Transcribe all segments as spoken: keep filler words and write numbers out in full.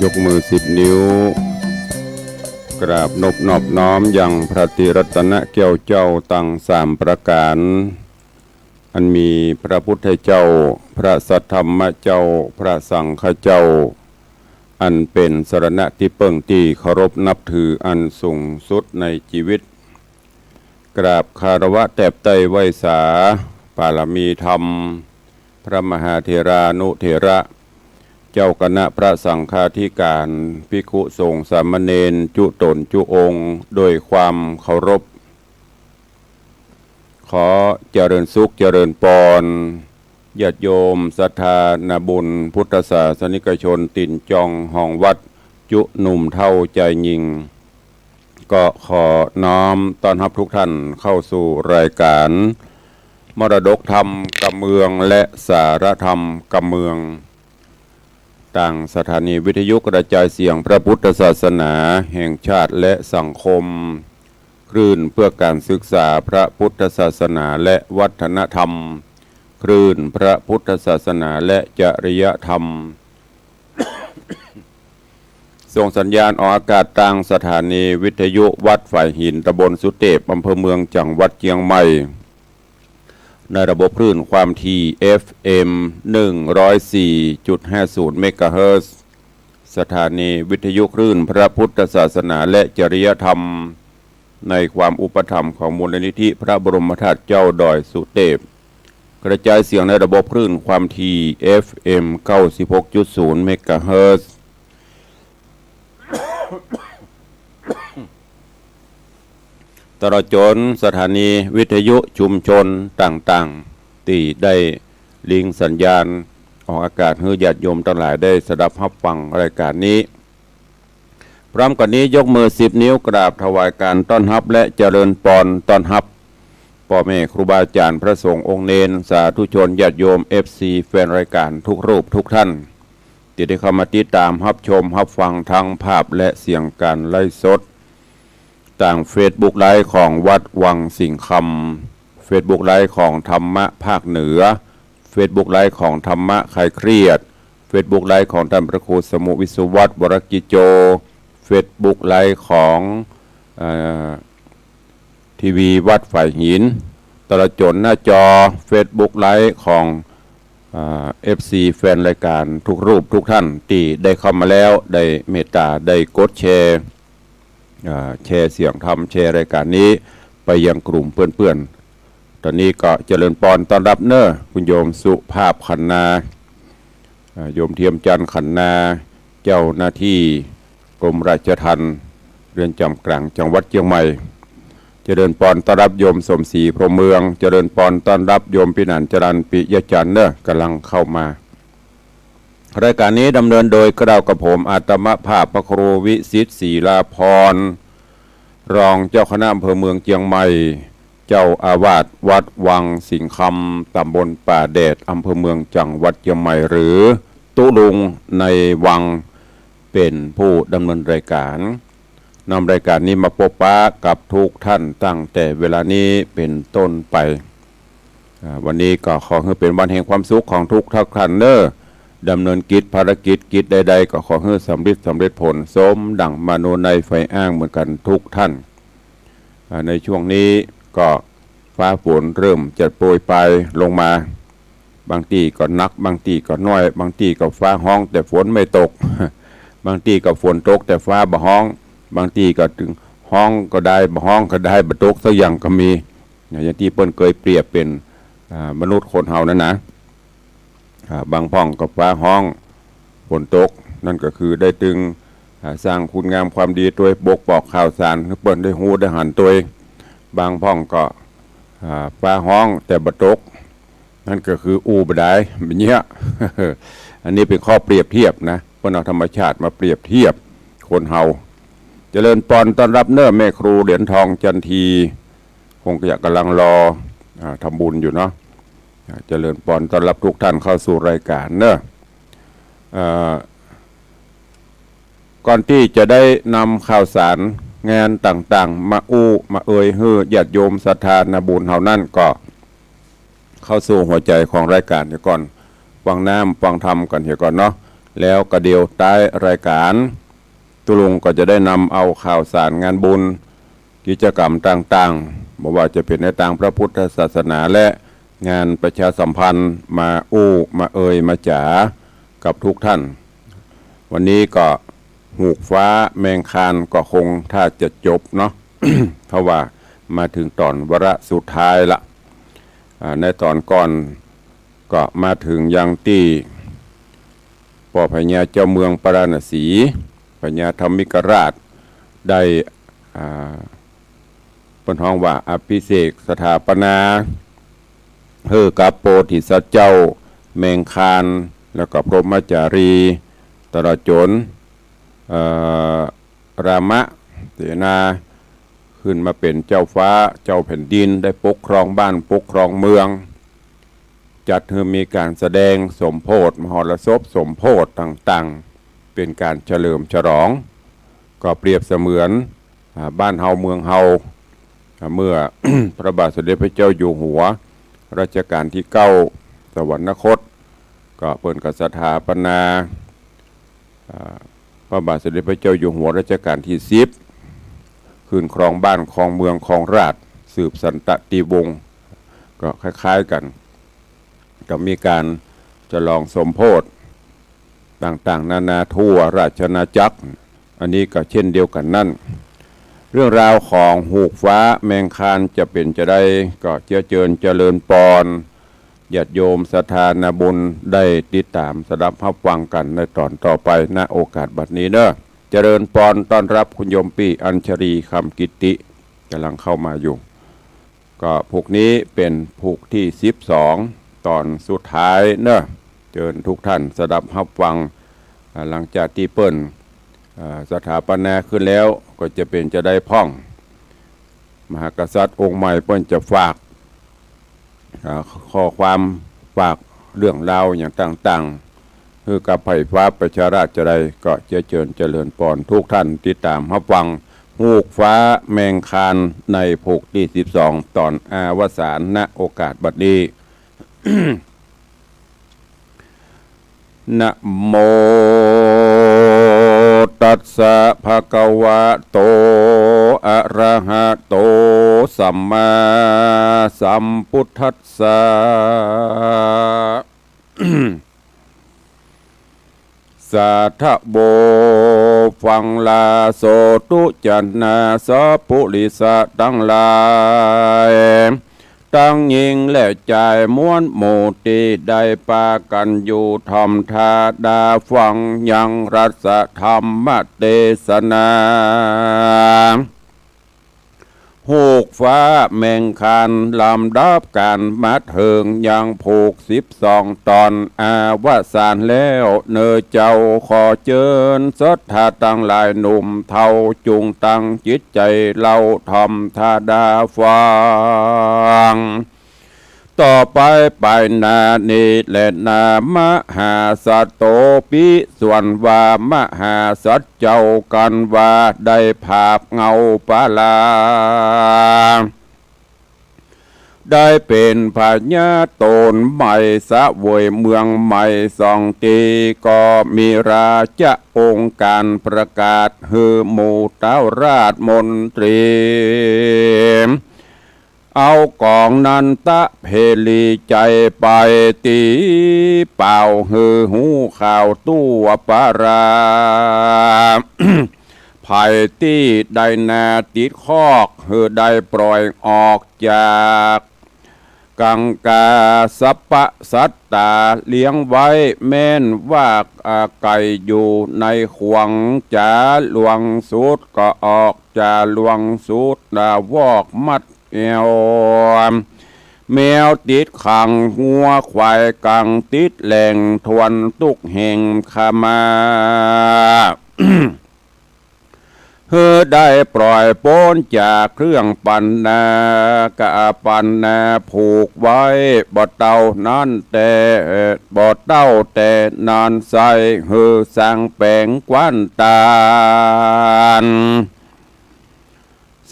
ยกมือสิบนิ้ว กราบนบนอบน้อมยังพระตรีรัตนแก้วเจ้าตังสามประก๋าน อันมีพระพุทธเจ้า พระสัทธรรมเจ้า พระสังฆเจ้า อันเป๋นสรณะตี้เปิ้งตี้เคารพนับถืออันสูงสุดในจีวิต กราบคารวะแตบใต้ไหว้สา ปารมีธรรม พระมหาเถรานุเถระ เจ้าคณะพระสังฆาธิการ ภิกขุสงฆ์สามเณร จุ๊ต๋นจุ๊องค์ โดยความเคารพ ขอเจริญสุขเจริญปอน ญาติโยมศรัทธานาบุญพุทธศาสนิกชนตี๋นจองห้องวัด จุ๊หนุ่มเฒ่าจายญิง ก็ขอน้อมต้อนฮับทุกท่านเข้าสู่รายการ มรดกธรรมกำเมืองและสาระธรรมกำเมือง ตางสถานีวิทยุกระจายเสียงพระพุทธศาสนาแห่งชาติและสังคม คลื่นเพื่อการศึกษาพระพุทธศาสนาและวัฒนธรรม คลื่นพระพุทธศาสนาและจริยธรรม ส่งสัญญาณออกอากาศตางสถานีวิทยุวัดฝายหิน ตำบลสุเตพ อำเภอเมือง จังหวัดเจียงใหม่ ในระบบคลื่นความถี่ เอฟเอ็ม หนึ่งร้อยสี่จุดห้าศูนย์ เมกะเฮิรตซ์ สถานีวิทยุคลื่นพระพุทธศาสนาและจริยธรรม ในความอุปถัมภ์ของมูลนิธิพระบรมธาตุเจ้าดอยสุเตพ กระจายเสียงในระบบคลื่นความถี่ เอฟเอ็ม เก้าสิบหกจุดศูนย์ เมกะเฮิรตซ์ ตลอดจ๋นสถานีวิทยุชุมชนต่างๆ ตี้ได้ลิงก์สัญญาณออกอากาศหื้อญาติโยมตังหลายได้สดับฮับฟังรายก๋านนี้ พร้อมกั๋นนี้ยกมือสิบนิ้วกราบถวายก๋านต้อนฮับและเจริญปอนต้อนฮับ ป้อแม่ครูบาอาจ๋ารย์พระสงฆ์องค์เณร สาธุชนญาติโยม เอฟซี แฟนรายก๋านทุกรูปทุกท่าน ตี้ได้เข้ามาติดต๋ามฮับชมฮับฟังทั้งภาพและเสียงก๋านไลฟ์สด ตางเฟซบุ๊กไลฟ์ของวัดวังสิงห์คำ เฟซบุ๊กไลฟ์ของธรรมะภาคเหนือ เฟซบุ๊กไลฟ์ของธรรมะคลายเครียด เฟซบุ๊กไลฟ์ของต้านพระครูสมุห์ วิศวัตร วรกิจโจ เฟซบุ๊กไลฟ์ของ เอ่อ ทีวีวัดฝายหิน ตลอดจ๋นหน้าจอเฟซบุ๊กไลฟ์ของ อ่า เอฟซี แฟนรายก๋านทุกรูปทุกท่านตี้ได้เข้ามาแล้ว ได้เมตต๋า ได้กดแชร์ อ่า แชร์เสียงธรรม แชร์รายก๋านนี้ไปยังกลุ่มเปื้อนๆ ต๋อนนี้ก็เจริญปอนต้อนฮับเน่อ คุณโยมสุภาพ ขันนา อ่า โยมเทียมจันทร์ ขันนา เจ้าหน้าตี้กรมราชทัณฑ์ เรือนจ๋ำก๋าง จังหวัดเจียงใหม่ เจริญปอนต้อนฮับโยมสมศรี พรหมเมือง เจริญปอนต้อนฮับโยมปิหนาน จรัญ ปิยะจันทร์เน่อ ก่ำลังเข้ามา รายก๋านนี้ดำเนินโดยเกล้ากับผม อาตมาภาพพระครูวิสิทธิ์ ศรีลาภรณ์ รองเจ้าคณะอำเภอเมืองเจียงใหม่ เจ้าอาวาสวัดวังสิงห์คำ ตำบลป่าแดด อำเภอเมือง จังหวัดเจียงใหม่ หรือตุ๊ลุงในวัง เป๋นผู้ดำเนินรายก๋าน นำรายก๋านนี้มาปะปะกับทุกท่านตั้งแต่เวลานี้เป๋นต้นไป อ่า วันนี้ก็ขอหื้อเป๋นวันแห่งความสุขของทุกท่านเน่อ ดำเนินกิจภารกิจ กิจใดๆ ก็ขอหื้อสำเร็จ สำเร็จผล สมดั่งมโนในใฝ่อ้างเหมือนกั๋นทุกท่าน อ่า ในช่วงนี้ก็ฟ้าฝนเริ่มจะโปรยปรายลงมา บางตี้ก็หนัก บางตี้ก็น้อย บางตี้ก็ฟ้าฮ้องแต่ฝนไม่ตก บางตี้ก็ฝนตกแต่ฟ้าบ่ฮ้อง บางตี้ก็ตึงฮ้องก็ดาย บ่ฮ้องก็ดาย บ่ตกสักอย่างก็มี เนี่ย อย่างตี้เปิ้นเกยเปรียบเป๋น อ่า มนุษย์คนเฮานั่นนะ อ่า บางพ่องก็ฟ้าฮ้อง ฝนตก นั่นก็คือได้ตึง อ่า สร้างคุณงามความดีตวย บ่งบอกข่าวสารหื้อเปิ้นได้ฮู้ได้หันตวย บางพ่องก็ อ่า ฟ้าฮ้องแต่บ่ตก นั่นก็คืออู้บ่ดาย บ่าเยียะ อันนี้เป๋นข้อเปรียบเทียบนะ เปิ้นเอาธรรมชาติมาเปรียบเทียบคนเฮา เจริญปอนต้อนฮับเน่อแม่ครูเหรียญทองจันที คงจะก่ำลังรอ อ่า ทำบุญอยู่เนาะ อ่า เจริญปอนต้อนฮับทุกท่านเข้าสู่รายก๋านเน่อ เอ่อ ก่อนตี้จะได้นำข่าวสารงานต่างๆ มาอู้มาเอ่ยหื้อญาติโยมศรัทธานาบุญเฮานั้นก็ เข้าสู่หัวใจ๋ของรายก๋านเหียก่อน ฟังน้ำฟังธรรมกั๋นเหียก่อนเนาะ แล้วก็เดี๋ยวต๊ายรายก๋าน ตุ๊ลุงก็จะได้นำเอาข่าวสารงานบุญ กิจกรรมต่างๆ บ่ว่าจะเป๋นในตางพระพุทธศาสนาและงานประชาสัมพันธ์มาอู้มาเอ่ยมาจ๋ากับทุกท่าน วันนี้ก็ฮูกฟ้าแมงคานก็คงถ้าจะจบเนาะ เพราะว่ามาเถิงต๋อนวาระสุดท้ายละ อ่า ในต๋อนก่อนก็มาเถิงยังตี้ป้อพญาเจ้าเมืองปาราณสี พญาธรรมิกราชได้ อ่า เปิ้นฮ้องว่าอภิเษกสถาปนา หื้อกับโพธิสัตว์เจ้าแมงคาน แล้วก็พรหมจารี ตลอดจ๋น เอ่อ รามะเสนา ขึ้นมาเป๋นเจ้าฟ้าเจ้าแผ่นดิน ได้ปกครองบ้านปกครองเมือง จัดหื้อมีก๋านแสดงสมโภชน์ มหรสพสมโภชน์ต่างๆ เป๋นก๋านเฉลิมฉลอง ก็เปรียบเสมือน อ่า บ้านเฮาเมืองเฮา อ่า เมื่อ พระบาทสมเด็จพระเจ้าอยู่หัวรัชกาลตี้เก้าสวรรคต ก็เปิ้นก็สถาปนา อ่า พระบาทสมเด็จพระเจ้าอยู่หัวรัชกาลตี้สิบ ขึ้นครองบ้านครองเมืองครองราชย์ สืบสันตติวงศ์ ก็คล้ายๆ กั๋น ก็มีก๋านฉลองสมโภชน์ต่างๆ นานาทั่วราชอาณาจักร อันนี้ก็เช่นเดียวกั๋นนั้น เรื่องราวของฮูกฟ้าแมงคานจะเป๋นจาใด ก็เจื้อเจิญเจริญปอน ญาติโยมศรัทธานาบุญได้ติดต๋ามสดับฮับฟังกั๋นในต๋อนต่อไป ณ โอกาสบัดนี้เนาะ เจริญปอน ต้อนฮับคุณโยมปี้อัญชลี คำกิตติ ก่ำลังเข้ามาอยู่ ก็ผูกนี้เป๋นผูกตี้สิบสอง ต๋อนสุดท้ายเนาะ เจิญทุกท่านสดับฮับฟัง อ่า หลังจากตี้เปิ้น อ่า สถาปนาขึ้นแล้ว ก็จะเป๋นจาใดพ่อง มหากษัตริย์องค์ใหม่เปิ้นจะฝาก อ่า ข้อความฝากเรื่องราวอย่างต่างๆ หื้อกับไพร่ฟ้าประชาราษฎร์จาใด ก็เจื้อเจิญเจริญปอนทุกท่านติดต๋ามฮับฟัง ฮูกฟ้าแมงคาน ในผูกตี้สิบสอง ต๋อนอวสาน ณ โอกาสบัดนี้ นะโมตัสสะ ภะคะวะโต อะระหะโต สัมมาสัมพุทธัสสะ สาธะโว ฟังลาโสตุ จานาสะปุริสะตังหลาย ตังญิงและจาย มวลหมู่ตี้ได้ปากั๋นอยู่ถ่อมทาดาฟังยังรัสธรรมเตสนา ฮูกฟ้าแมงคาน ลำดับก๋านมาเถิงยังผูกสิบสองต๋อนอวสานแล้ว เน่อเจ้า ขอเจิญศรัทธาตังหลายหนุ่มเฒ่า จุ่งตั้งจิตใจ๋เล่าถ่อมทาดาฟัง ต่อไปไปหน้านี้แลนา มหาสัตโตปิ ส่วนว่ามหาสัตว์เจ้ากั๋นว่า ได้ผาบเหง้าปาลา ได้เป๋นพญาต๋นใหม่ เสวยเมืองใหม่สองตี้ ก็มีราชองค์ก๋านประกาศหื้อหมู่เต้าราชมนตรี เอาก๋องนันตะเพลีใจ๋ไป ตี้เป่าหื้อฮู้ข่าวตั๋วปารา ใผตี้ได้นาติดคอก หื้อได้ปล่อยออกจากกังกา สัพพะสัตตาเลี้ยงไว้ แม่นว่า อ่า ไก่อยู่ในขวงจ๋าหลวงสุด ก็ออกจ๋าหลวงสุด ดาวอกมัด แอว แมวติดขัง งัวควายกั๋งติดแหล่ง ถ้วนตุ๊กแห่งคามา หื้อได้ปล่อยป๊นจากเครื่องปัณณา กะปัณณาผูกไว้ บ่เต้านั้นแต่ บ่เต้าแต่นั้นไส้ หื้อสร้างแป๋งกว้านตาน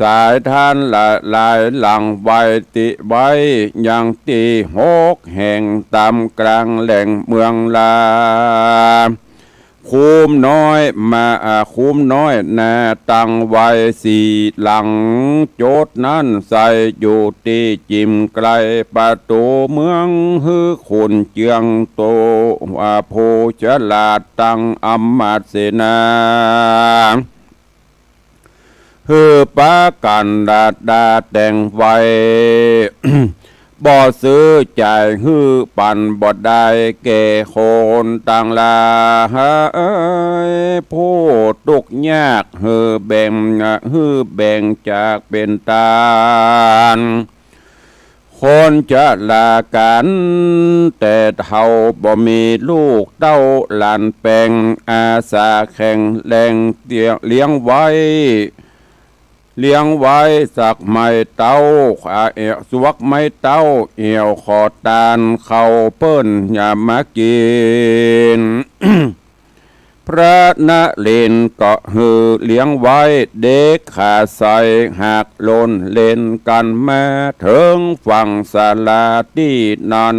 สายทานละหลายหลังไว้ ติไว้ยังตี้หกแห่ง ต๋ามกลางแหล่งเมืองลา คุ้มน้อยมา อ่า คุ้มน้อยนาตั้งไว้สี่หลัง จุดนั้นใส่อยู่ตี้จิ่มไกลประตู๋เมือง หื้อขุนเจืองโต อ่า ผู้ฉลาดตังอำมาตย์เสนา หื้อปากั๋นดาดาแต่งไว้ บ่ซื้อจ่ายหื้อปันบ่ได้แก่คนตังหลาย ผู้ตุ๊กข์ยาก หื้อแบ่ง หื้อแบ่งจากเป๋นตาน คนจะลากั๋นแต่เฒ่า บ่มีลูกเต้าหลานแป๋ง อาสาแข็งแรงเลี้ยงไว้ เลี้ยงไว้สักไม้เต๊า อ่า เอ่อ สักไม้เต๊า เอี่ยวขอตานเข้าเปิ้นอย่ามากิ๋น พระนเรนทร์ก็หื้อเลี้ยงไว้ เด็กขาใสหากล่นเล่นกั๋นมาเถิงฝั่งสาราตี้นั้น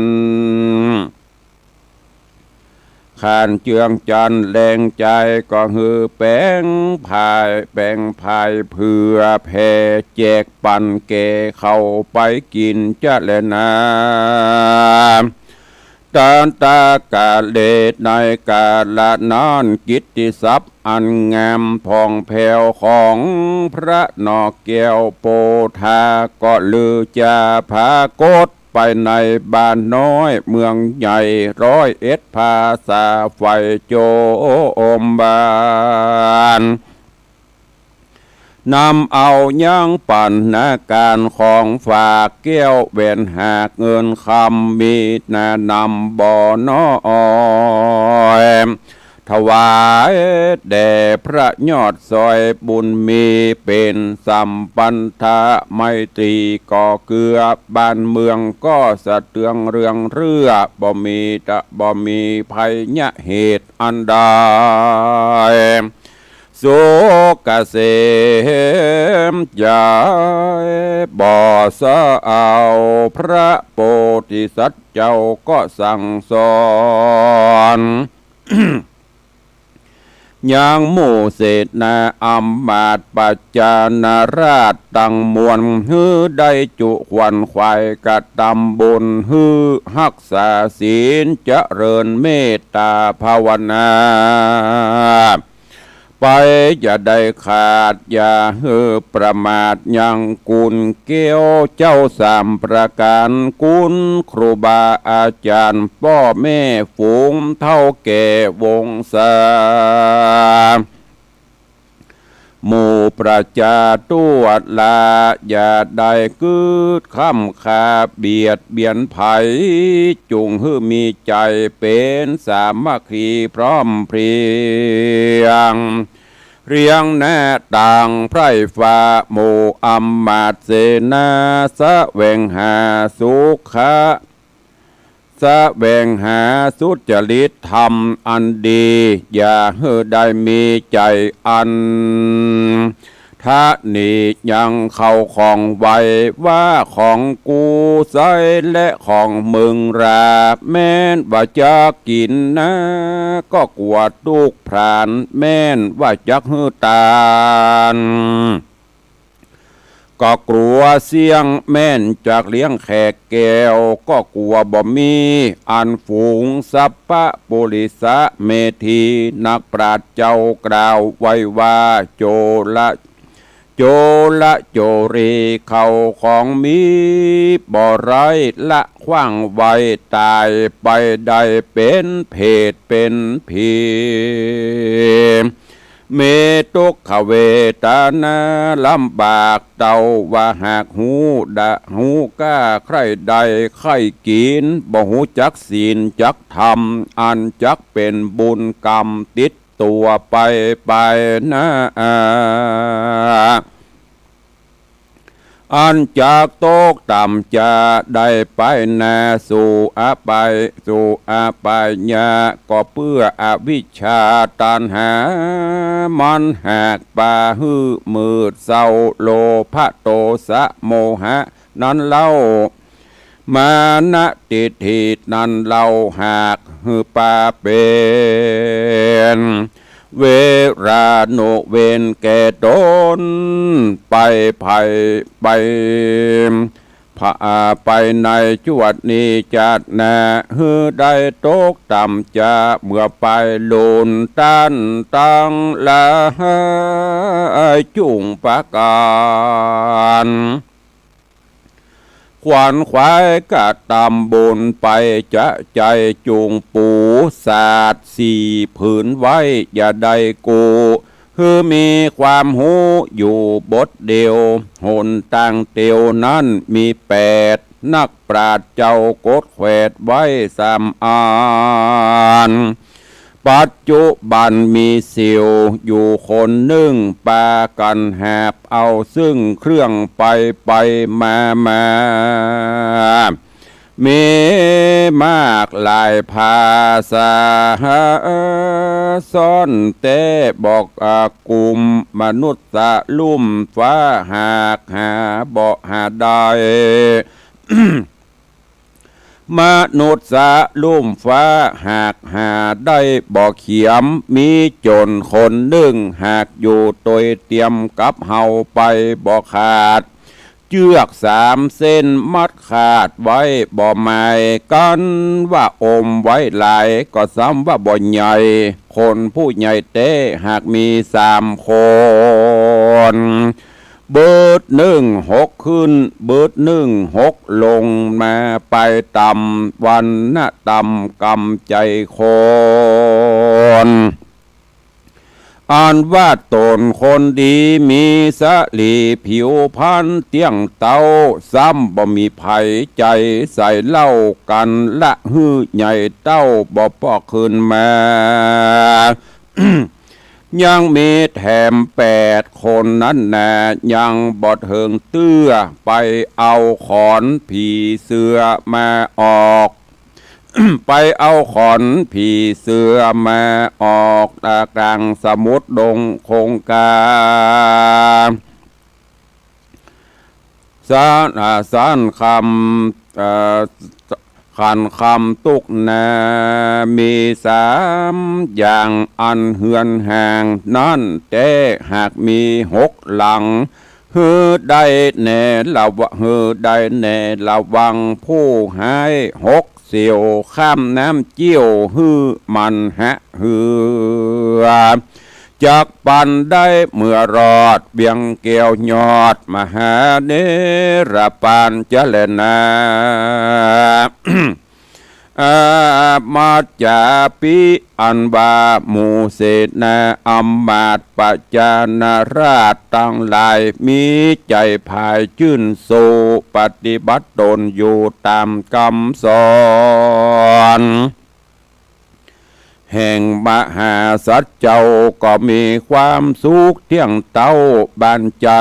ขานเจืองจันทร์แรงใจ๋ก็หื้อแป๋งผาย แป๋งผายเผื่อแผ่แจกปั๋นแก่เขาไปกิ๋นจะแลนา ตันตะกาเล ในกาละนั้น กิตติศัพท์อันงามผ่องแผ้วของพระนอกแก้วโพธา ก็ลือจาผากฏไปในบ้านน้อยเมืองใหญ่ ร้อยเอ็ด ภาษาไฟโจมบาน นำเอายังปั๋นนาก๋านของฝาก แก้วแหวนหากเงินคำ มีหนานำบ่น้อย ถวายแด่พระยอดซอยบุญมี เป๋นสัมปันธะไมตรีก่อเกื้อ บ้านเมืองก็สะเทืองเรืองเรือ บ่มีตะ บ่มีภัยยะเหตุอันใด สุขเกษมใจ๋ บ่เศร้า พระโพธิสัตว์เจ้าก็สั่งสอน ยังหมู่เสนาอำมาตย์ปัจจานาราชตังมวล หื้อได้จุขวัญขวายกระตำบุญ หื้อฮักษาศีลเจริญเมตตาภาวนา ไปอย่าได้ขาด อย่าหื้อประมาท ยังคุณแก้วเจ้าสามประก๋าน คุณครูบาอาจ๋ารย์ ป้อแม่ฝูงเฒ่าแก่วงศา หมู่ประจาทั่วลา อย่าได้กึ๊ดค้ำคาเบียดเบียนใผ จุ่งหื้อมีใจ๋เป๋นสามัคคีพร้อมเพรียง เรียงหน้าต่างไพร่ฟ้า หมู่อำมาตย์เสนา แสวงหาสุขะ แสวงหาสุจริตธรรมอันดี อย่าหื้อได้มีใจ๋อันตะหนี่ยังเข้าของไว้ ว่าของกูใซ้และของมึงรา แม่นว่าจักกิ๋นนา ก็กั๋วตุ๊กพราน แม่นว่าจักหื้อตาน ก็กั๋วเสี้ยง แม่นจักเลี้ยงแขกแก้ว ก็กั๋วบ่มี อันฝูงสัพพะปุริสะเมธี นักปราชญ์เจ้ากล่าวไว้ว่า โจระ โจระโจรี เข้าของมีบ่ไร้ ละขว้างไว้ ต๋ายไปได้เป๋นเผตเป๋นผี มีตุ๊กขเวทนาลำบาก เต้าว่าหากฮู้ดะ ฮู้กล้าใคร่ได้ใคร่กิ๋น บ่ฮู้จักศีลจักธรรม อันจักเป๋นบุญกรรมติดตั๋วไปไปนา อันจักตกต่ำจะได้ไปนา สู่อบาย สู่อบายะ ก็เปื้ออวิชชาตัณหา มันหากปาหื้อมืดเศร้า โลภะโทสะโมหะนั้นเล่า มานะทิฏฐินั้นเล่าหากหื้อปาเป๋น เวรานุเวรแก่ตน ไปไผไป ผะ ไปในจวดนี้จาติหน้า หื้อได้ตกต่ำจา เมื่อไปลุนตันตังหลายจุ่งประก๋าน ขวนขวายกระตำบุญไปจะใจ๋จุ่งปูสาดสี่ผืนไว้ อย่าได้กู้ หื้อมีความฮู้อยู่บทเดียว หนตางเตียวนั้นมีแปด นักปราชญ์เจ้ากฎแขวดไว้สามอัน ปัจจุบันมีเสี่ยวอยู่คนนึ่ง ปากั๋นหาบเอาซึ่งเครื่องไปไปมามา มีมากหลายภาษา ซ่อนแต๊บอก อ่า กุมมนุษย์ลุ่มฟ้าหากหาบ่หาได้ มนุษย์ลุ่มฟ้าหากหาได้บ่เขียม มีโจ๋รคนนึ่งหากอยู่ตวยเตียมกับเฮาไปบ่ขาด เจื้อกสามเส้นมัดขาดไว้บ่หมาย กั๋นว่าอมไว้หลายก็ซ้ำว่าบ่ใหญ่ คนผู้ใหญ่แต๊หากมีสามคน บึดนึ่งหกขึ้น บึดนึ่งหกลง มาไปต่ำวรรณะต่ำกำใจ๋คน อันว่าต๋นคนดีมีสะหลีผิวพรรณเตี้ยงเต๊า ซ้ำบ่มีไผใจ๋ใส่เหล้ากั๋นละหื้อใหญ่เต้าบ่ปอกคืนมา ยังมีแถมแปดคนนั้นนา ยังบ่เถิงเตื้อ ไปเอาขอนผีเสื้อมาออก ไปเอาขอนผีเสื้อมาออก ตากลางสมุทรดงคงคา สาน อ่า สานคำ เอ่อ ขันคำตุ๊กนา มีสามอย่าง อันเฮือนห่างนั้นแต๊หากมีหกหลัง หื้อได้แน่ระวะ หื้อได้แน่ระวังผู้ฮ้ายหกเสี่ยว ข้ามน้ำเจี้ยวหื้อมันหะเหือ จักปันได้เมื่อรอดเวียงแก้วยอดมหาเนรปานจะแลนา อามาจจาปิ อันว่าหมู่เสนาอำมาตย์ประจานาราชตังหลาย มีใจ๋ผายจื้นสู้ ปฏิบัติต๋นอยู่ต๋ามกำสอน แห่งมหาสัตว์เจ้าก็มีความสุขเตี้ยงเต๊า บ้านใจ๋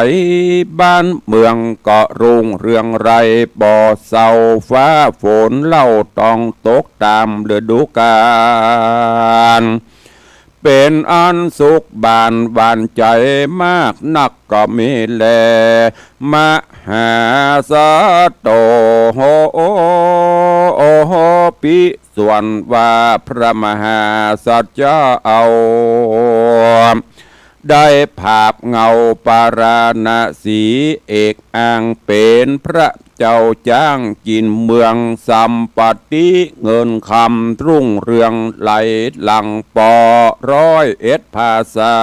บ้านเมืองก็รุ่งเรืองไร้บ่เศร้า ฟ้าฝนเล่าต้องตกต๋ามฤดูกาล เป๋นอันสุขบานหวานใจ๋มากนักก็มีแล มหาสัตโต โห โอโห ปิ ส่วนว่าพระมหาสัตว์เจ้า ได้ผาบเหง้าปาราณสี เอกอ้างเป๋นพระเจ้าจ๊างกิ๋นเมือง สัมปติเงินคำรุ่งเรืองไหลหลั่งปอร้อยเอ็ดภาษา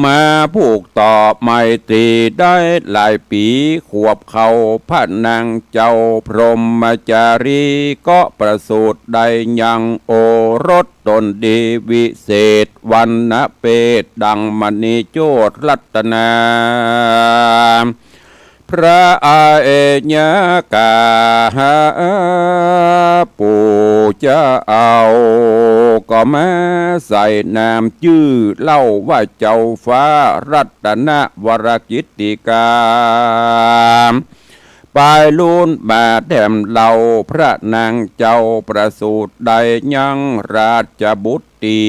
มาผูกต่อไมตรีได้หลายปี๋ ขวบเข้าพระนางเจ้าพรหมจารี ก็ประสูติได้ยังโอรสต๋นดีวิเศษ วรรณเปศดังมณีโจทย์รัตนา พระอาเอกยกา ปู่เจ้าก็มาใส่นามจื้อเล่าว่าเจ้าฟ้ารัตนวรกิตติกา ปายลุนมาแถมเล่าพระนางเจ้าประสูติได้ยังราชบุตรี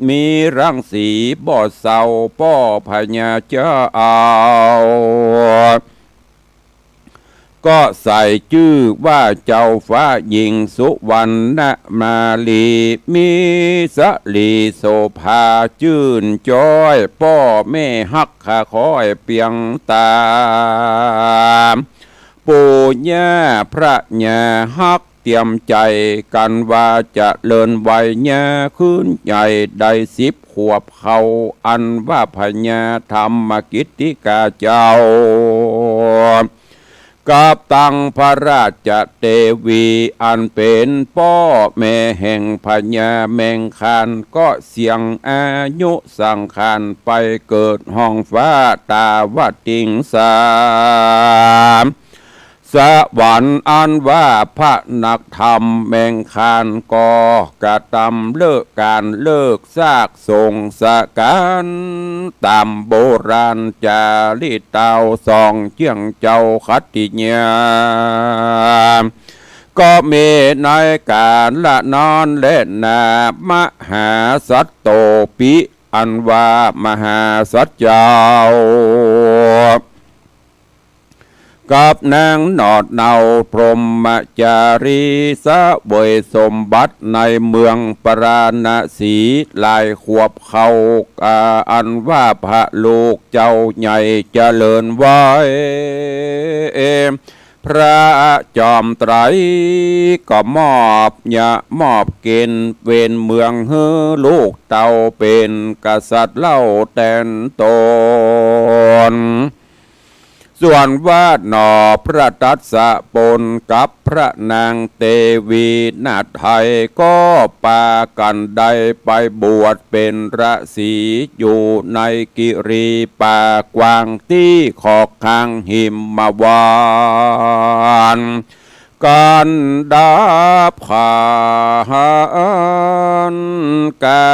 มีรังสีบ่เศร้าป้อพญาเจ้า ก็ใส่จื้อว่าเจ้าฟ้าหญิงสุวรรณมาลี มีสะหลีโสภาจื้นจ๊อย ป้อแม่ฮักข้าคอยเปียงต๋า ปู่ย่าพระญาฮักเตียมใจ๋กั๋นว่าจะเลินวัยญาขึ้นใหญ่ได้สิบขวบเข้า อันว่าพญาธรรมกิตติกาเจ้า กับตังพระราชเตวี อันเป๋นป้อแม่แห่งพญาแมงคาน ก็เสี้ยงอายุสังขารไปเกิดห้องฟ้าตาวติงสา สวรรค์อันว่าพระนักธรรมแมงคาน ก็กระตำเลิกก๋านเลิกซากสงสก๋าน ต๋ามโบราณจารีต๋าวสองเจื้องเจ้าขัตติยา ก็มีในก๋าละนั้นแลนา มหาสัตโตปิ อันว่ามหาสัตเจ้า กับนางหนอดเนาพรหมจารี เสวยสมบัติในเมืองปาราณสีหลายขวบเข้า อ่า อันว่าพระลูกเจ้าใหญ่เจริญวัย พระจอมไตรก็มอบยามอบกิ๋นเวนเมืองหื้อลูกเต้าเป๋นกษัตริย์เล่าแตนต๋น ส่วนว่าหนอพระทัสสะปนกับพระนางเตวีนาไทย ก็ปากั๋นได้ไปบวชเป๋นฤๅษีอยู่ในกิริป่ากว้างตี้ขอบข้างหิมวาน กันดาบขันกา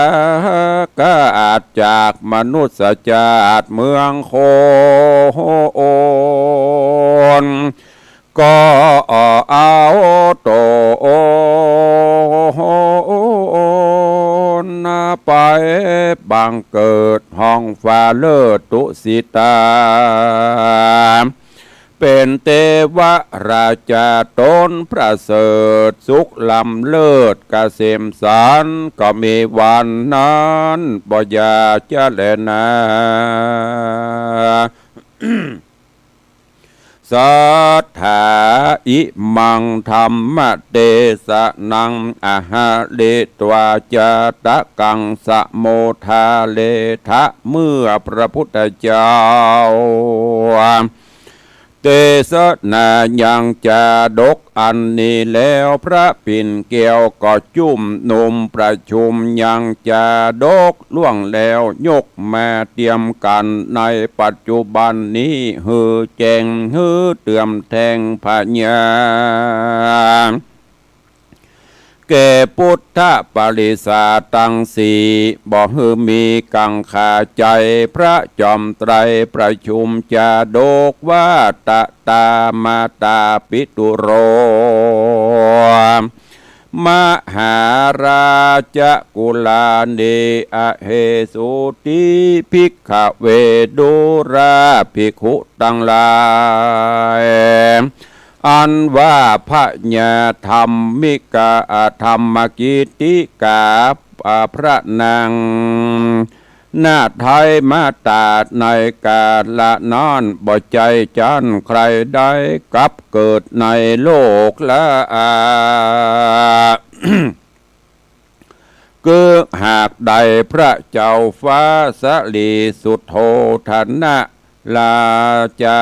กาศจากมนุษย์จาติเมืองคน ก็เอาต๋นไปบังเกิดห้องฟ้าเลิศตุสิตา เป๋นเตวราชาต๋นประเสริฐสุขล้ำเลิศเกษมสันต์ ก็มีวันนั้นบ่ยาจะแลนา สัทธา อิมังธัมมเตสะนัง อะหะเรตวา จาตะกัง สะโมทาเรถะ เมื่อพระพุทธเจ้า เตสนายังจาดกอันนี้แล้ว พระปิ่นแก้วก็จุมนุมประชุมยังจาดกล่วงแล้ว ยกมาเตียมกั๋นในปัจจุบันนี้ หื้อแจ้งหื้อเติมแทงพญา แก่ปุทธปริษาตังสี่ บ่หื้อมีกังขาใจ๋ พระจอมไตรประชุมจาดกว่า ตะตามาตาปิตุโร มหาราชกุลาเน อะเหสุติ ภิกขเว ดูราภิกขุตังหลาย อันว่าพญาธัมมิกา อะ ธัมมกิตติกา อะ พระนางนาไทยมาต๋าในกาละนั้น บ่ใจ้จั้นใครได้กับเกิดในโลกละอา กึ๊กหากได้พระเจ้าฟ้าสะหลีสุโธทนะ ราชา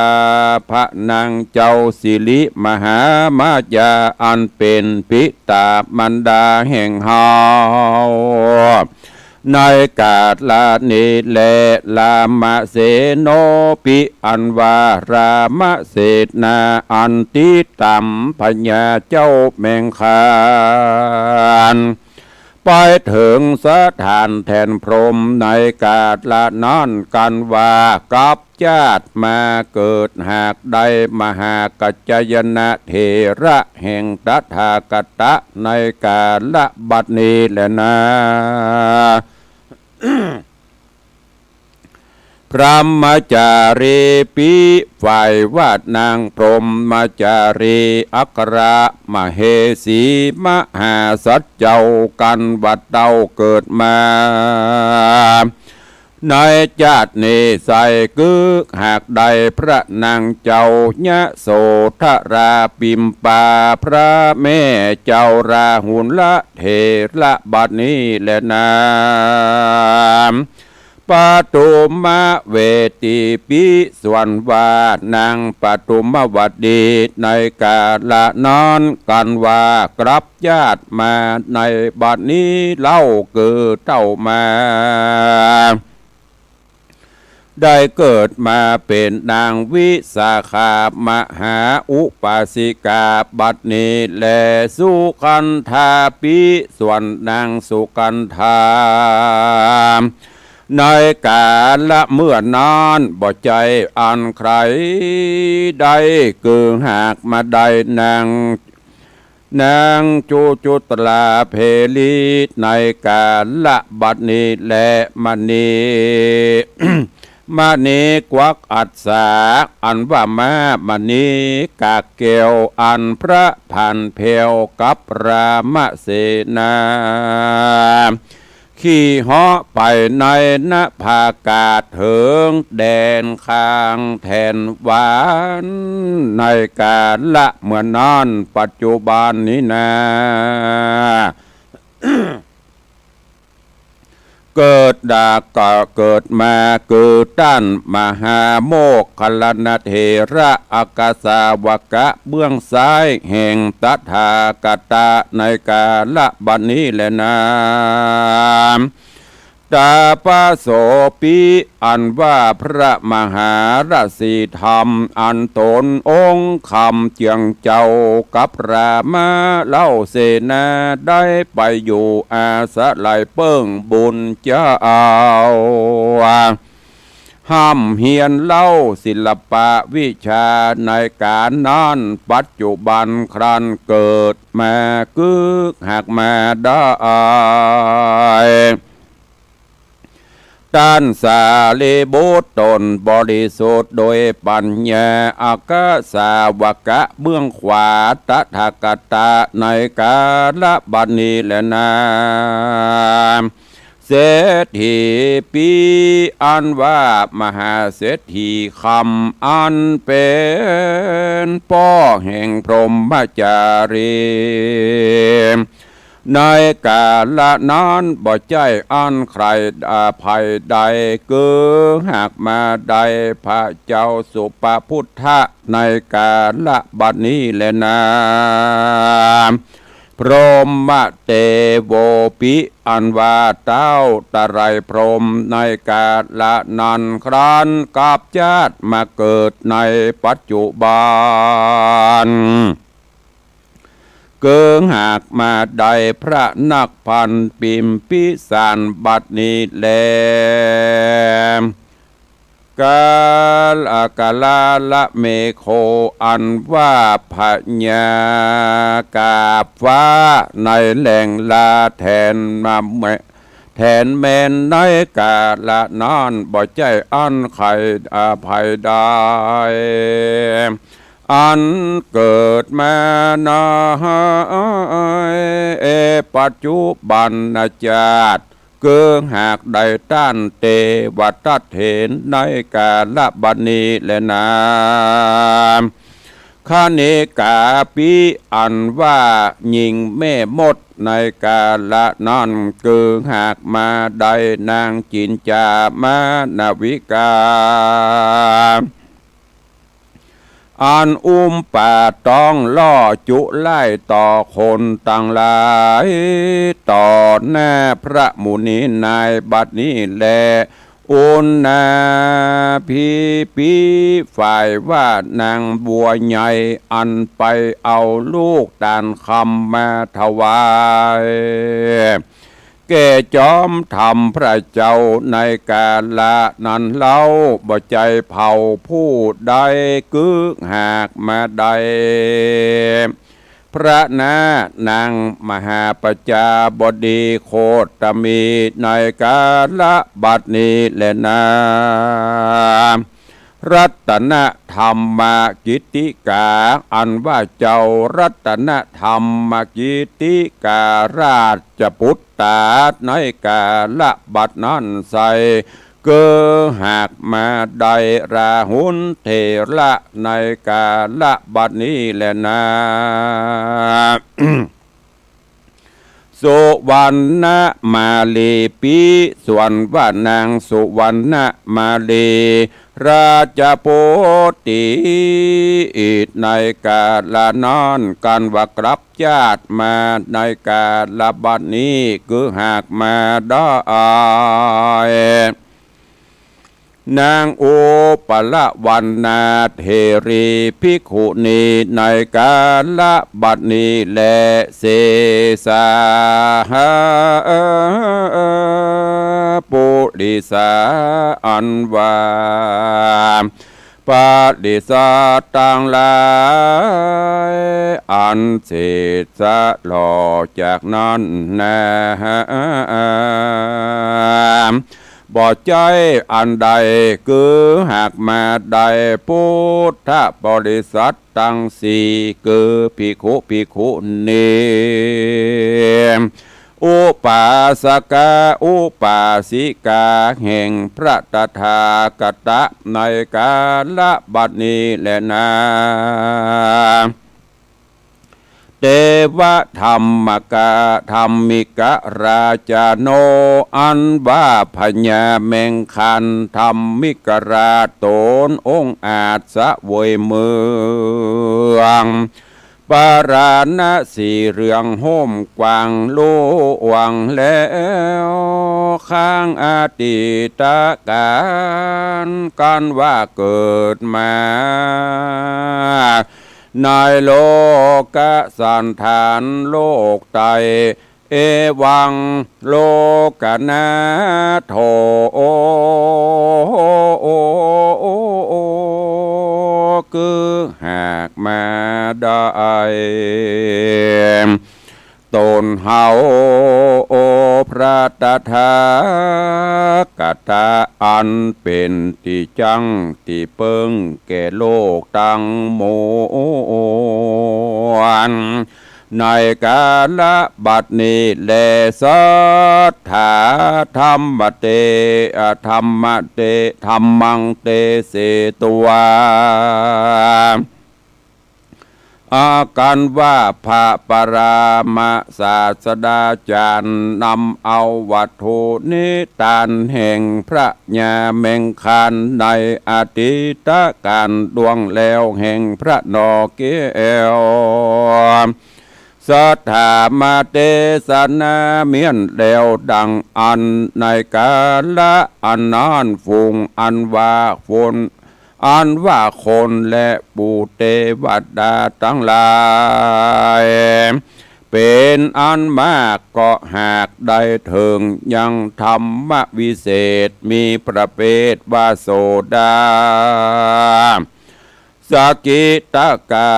พระนางเจ้าสิริมหามายา อันเป๋นปิต๋ามารดาแห่งเฮา ในกาละนี้แล รามเสโนปิ อันว่ารามเสนา อันติดต๋ามพญาเจ้าแมงคาน ไปเถิงสถานแท่นพรหมในกาละนั้นกั๋นว่า กับจาติมาเกิดหากได้มหากัจจายนะเถระแห่งตถาคตะในกาละบัดนี้แลนา พรหมจารีปิ ฝ่ายว่านางพรหมจารี อัครมเหสี มหาสัจเจ้ากั๋นว่าเต้าเกิดมา ในจาตินี้ใส่ กึ๊กหากได้พระนางเจ้ายโสธราปิมปา พระแม่เจ้าราหุลเถระบัดนี้แลนา ปทุมเวทีปิ ส่วนว่านางปทุมวดี ในกาละนั้นกั๋นว่ากลับจาติมาในบัดนี้เล่า คือเต้ามา ได้เกิดมาเป๋นนางวิสาขามหาอุปาสิกาบัดนี้แล สุคันธาปิ ส่วนนางสุคันธา ในกาละเมื่อนั้นบ่ใจ้อันใครได้ คือหากมาได้นาง นางจุจุตราเพลี ในกาละบัดนี้แล มณี มณีกวักอัสสา อันว่าม้ามณีกากแก้ว อันพระผ่านแผ้วกับรามเสนา ขี่เหาะไปในนภากาศเถิงแดนข้างแถนหวาน ในกาละเมื่อนั้น ปัจจุบันนี้นา เกิดดากะเกิดมา คือต้านมหาโมคคัลลานะเถระอัครสาวกะเบื้องซ้ายแห่งตถาคตะ ในกาละบัดนี้แลนา ตาปโสปิ อันว่าพระมหาราศีธรรม อันต๋นองค์คำเจื้องเจ้ากับรามะเล่าเสนา ได้ไปอยู่อาศัยเปิ้งบุญเจ้า ฮ่ำเฮียนเล่าศิลปะวิชา ในก๋านนั้น ปัจจุบันครั้นเกิดมากึ๊กหากมาได้ ต้านสารีบุตรต๋นบริสุทธิ์โดยปัญญา อัครสาวกะเบื้องขวาตถาคตะ ในกาละบัดนี้แลนา เศรษฐีปิ อันว่ามหาเศรษฐีคำ อันเป๋นป้อแห่งพรหมจารี ในกาละนั้นบ่ใจ้อันใคร อ่า ใผใด คือหากมาได้พระเจ้าสุปพุทธะ ในกาละบัดนี้แลนา พรหมเตโวปิ อันว่าเต้าตะไลพรหม ในกาละนั้นครั้นกลับจาติมาเกิดในปัจจุบัน คือหากมาได้พระนครพิมพิสารบัดนี้แล กาล กาลาละเมโค อันว่าพญากาบฟ้า ในแหล่งลาแถนมาแม แถนแม่น ในกาละนั้นบ่ใจ้อันใคร อ่า ใผใด อันเกิดมาในปัจจุบันจาติ คือหากได้ต้านเตวทัตเถร ในกาละบัดนี้แลนา คณิกาปิ อันว่าหญิงแม่มด ในกาละนั้น คือหากมาได้นางจินจามานวิกา อันอุ้มป่าต๊องล่อจุไล่ต่อคนตังหลาย ต่อหน้าพระมุนีในบัดนี้แล อุณณาภิปิ ฝ่ายว่านางบัวใหญ่ อันไปเอาลูกตาลคำมาถวาย แก่จอมธรรมพระเจ้าในกาละนั้นเล่า บ่ใจ้เผ่าผู้ใด คือหากมาได้ พ พระนางมหาประชาบดีโคตมี ในกาละบัดนี้แลนา รัตนธรรมกิตติกา อันว่าเจ้ารัตนธรรมกิตติการาชปุตตา ในกาละบัดนั้นไส้ เกื้อหากมาได้ราหุลเถระ ในกาละบัดนี้แลนา สุวรรณมาลี ปี้ ส่วนว่านางสุวรรณมาลี ราชปุตตี ในกาละนั้น กันว่ากลับจาติมา ในกาละบัดนี้ เกื้อหากมาได้ นางอุปลวรรณาเถรีภิกขุณี ในกาละบัดนี้แล เสสาปุริสา อันว่า ปริสาตังหลาย อันเสสาหล่อจากนั้นนา บ่ใจ้อันใด เกื้อหากมาได้ ปุทธบริษัทตังสี่ คือภิกขุภิกขุณี อุปาสกะอุปาสิกา แห่งพระตถาคตะ ในกาละบัดนี้แลนา เตวะธัมมกะธัมมิกะราชาโน อันว่าพญาแมงคันธัมมิกราช ตนองอาจเสวยเมือง ปาราณสีเหลืองโฮ่มกว้างหลวงแล้ว ครั้งอดีตกาล กันว่าเกิดมา ในโลกสันฐานโลกไตร เอวังโลกนาโถ เกื้อหากมาได้ ตนเฮา พระตถาคตะ อันเป๋นตี้จั้งตี้เปิ้งแก่โลกตังมวล ในกาละบัดนี้แล สัตถาธัมมะเต อะ ธัมมะเต ธัมมังเตเสตวา อากันว่าพระปรมาศาสดาจารย์นำเอาวัตถุนิทานแห่งพระญาแมงคันในอดีตกาลล่วงแล้วแห่งพระนอแก้ว สัตถามาเตสนาเมี้ยนแล้วดังอั้น ในกาละอันนั้นฝูงอันว่าคน อันว่าคนและปุเตวดาตังหลาย เป๋นอันมากก็หากได้เถิงยังธรรมวิเศษ มีประเภทว่าโสดา สกิทาคา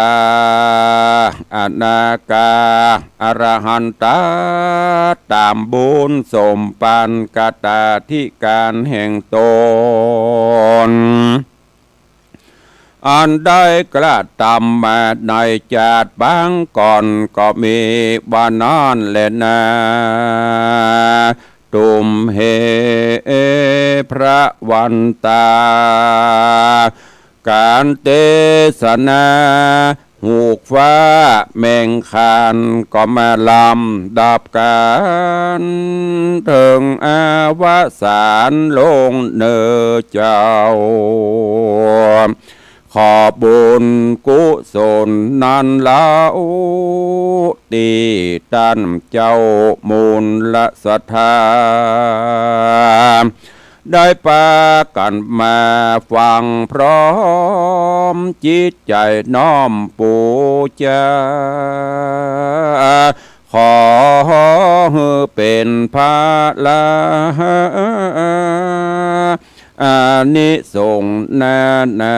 อนาคา อรหันตา ต๋ามบุญสมภารกตาธิการแห่งตน อันได้กระทำมาในจาติปางก่อนก็มีว่านั้นแลนา ตุมเห พระวันตา การเตสนา ฮูกฟ้าแมงคันก็มาลำดับกั๋น เถิงอวสานลงเน่อเจ้า ขอบุญกุศลนั้นเล่า ตี้ต้านเจ้ามูลศรัทธา ได้ปากั๋นมาฟังพร้อม จิตใจ๋น้อมปู๋จา ขอหื้อเป๋นพลา อานิสงส์นานา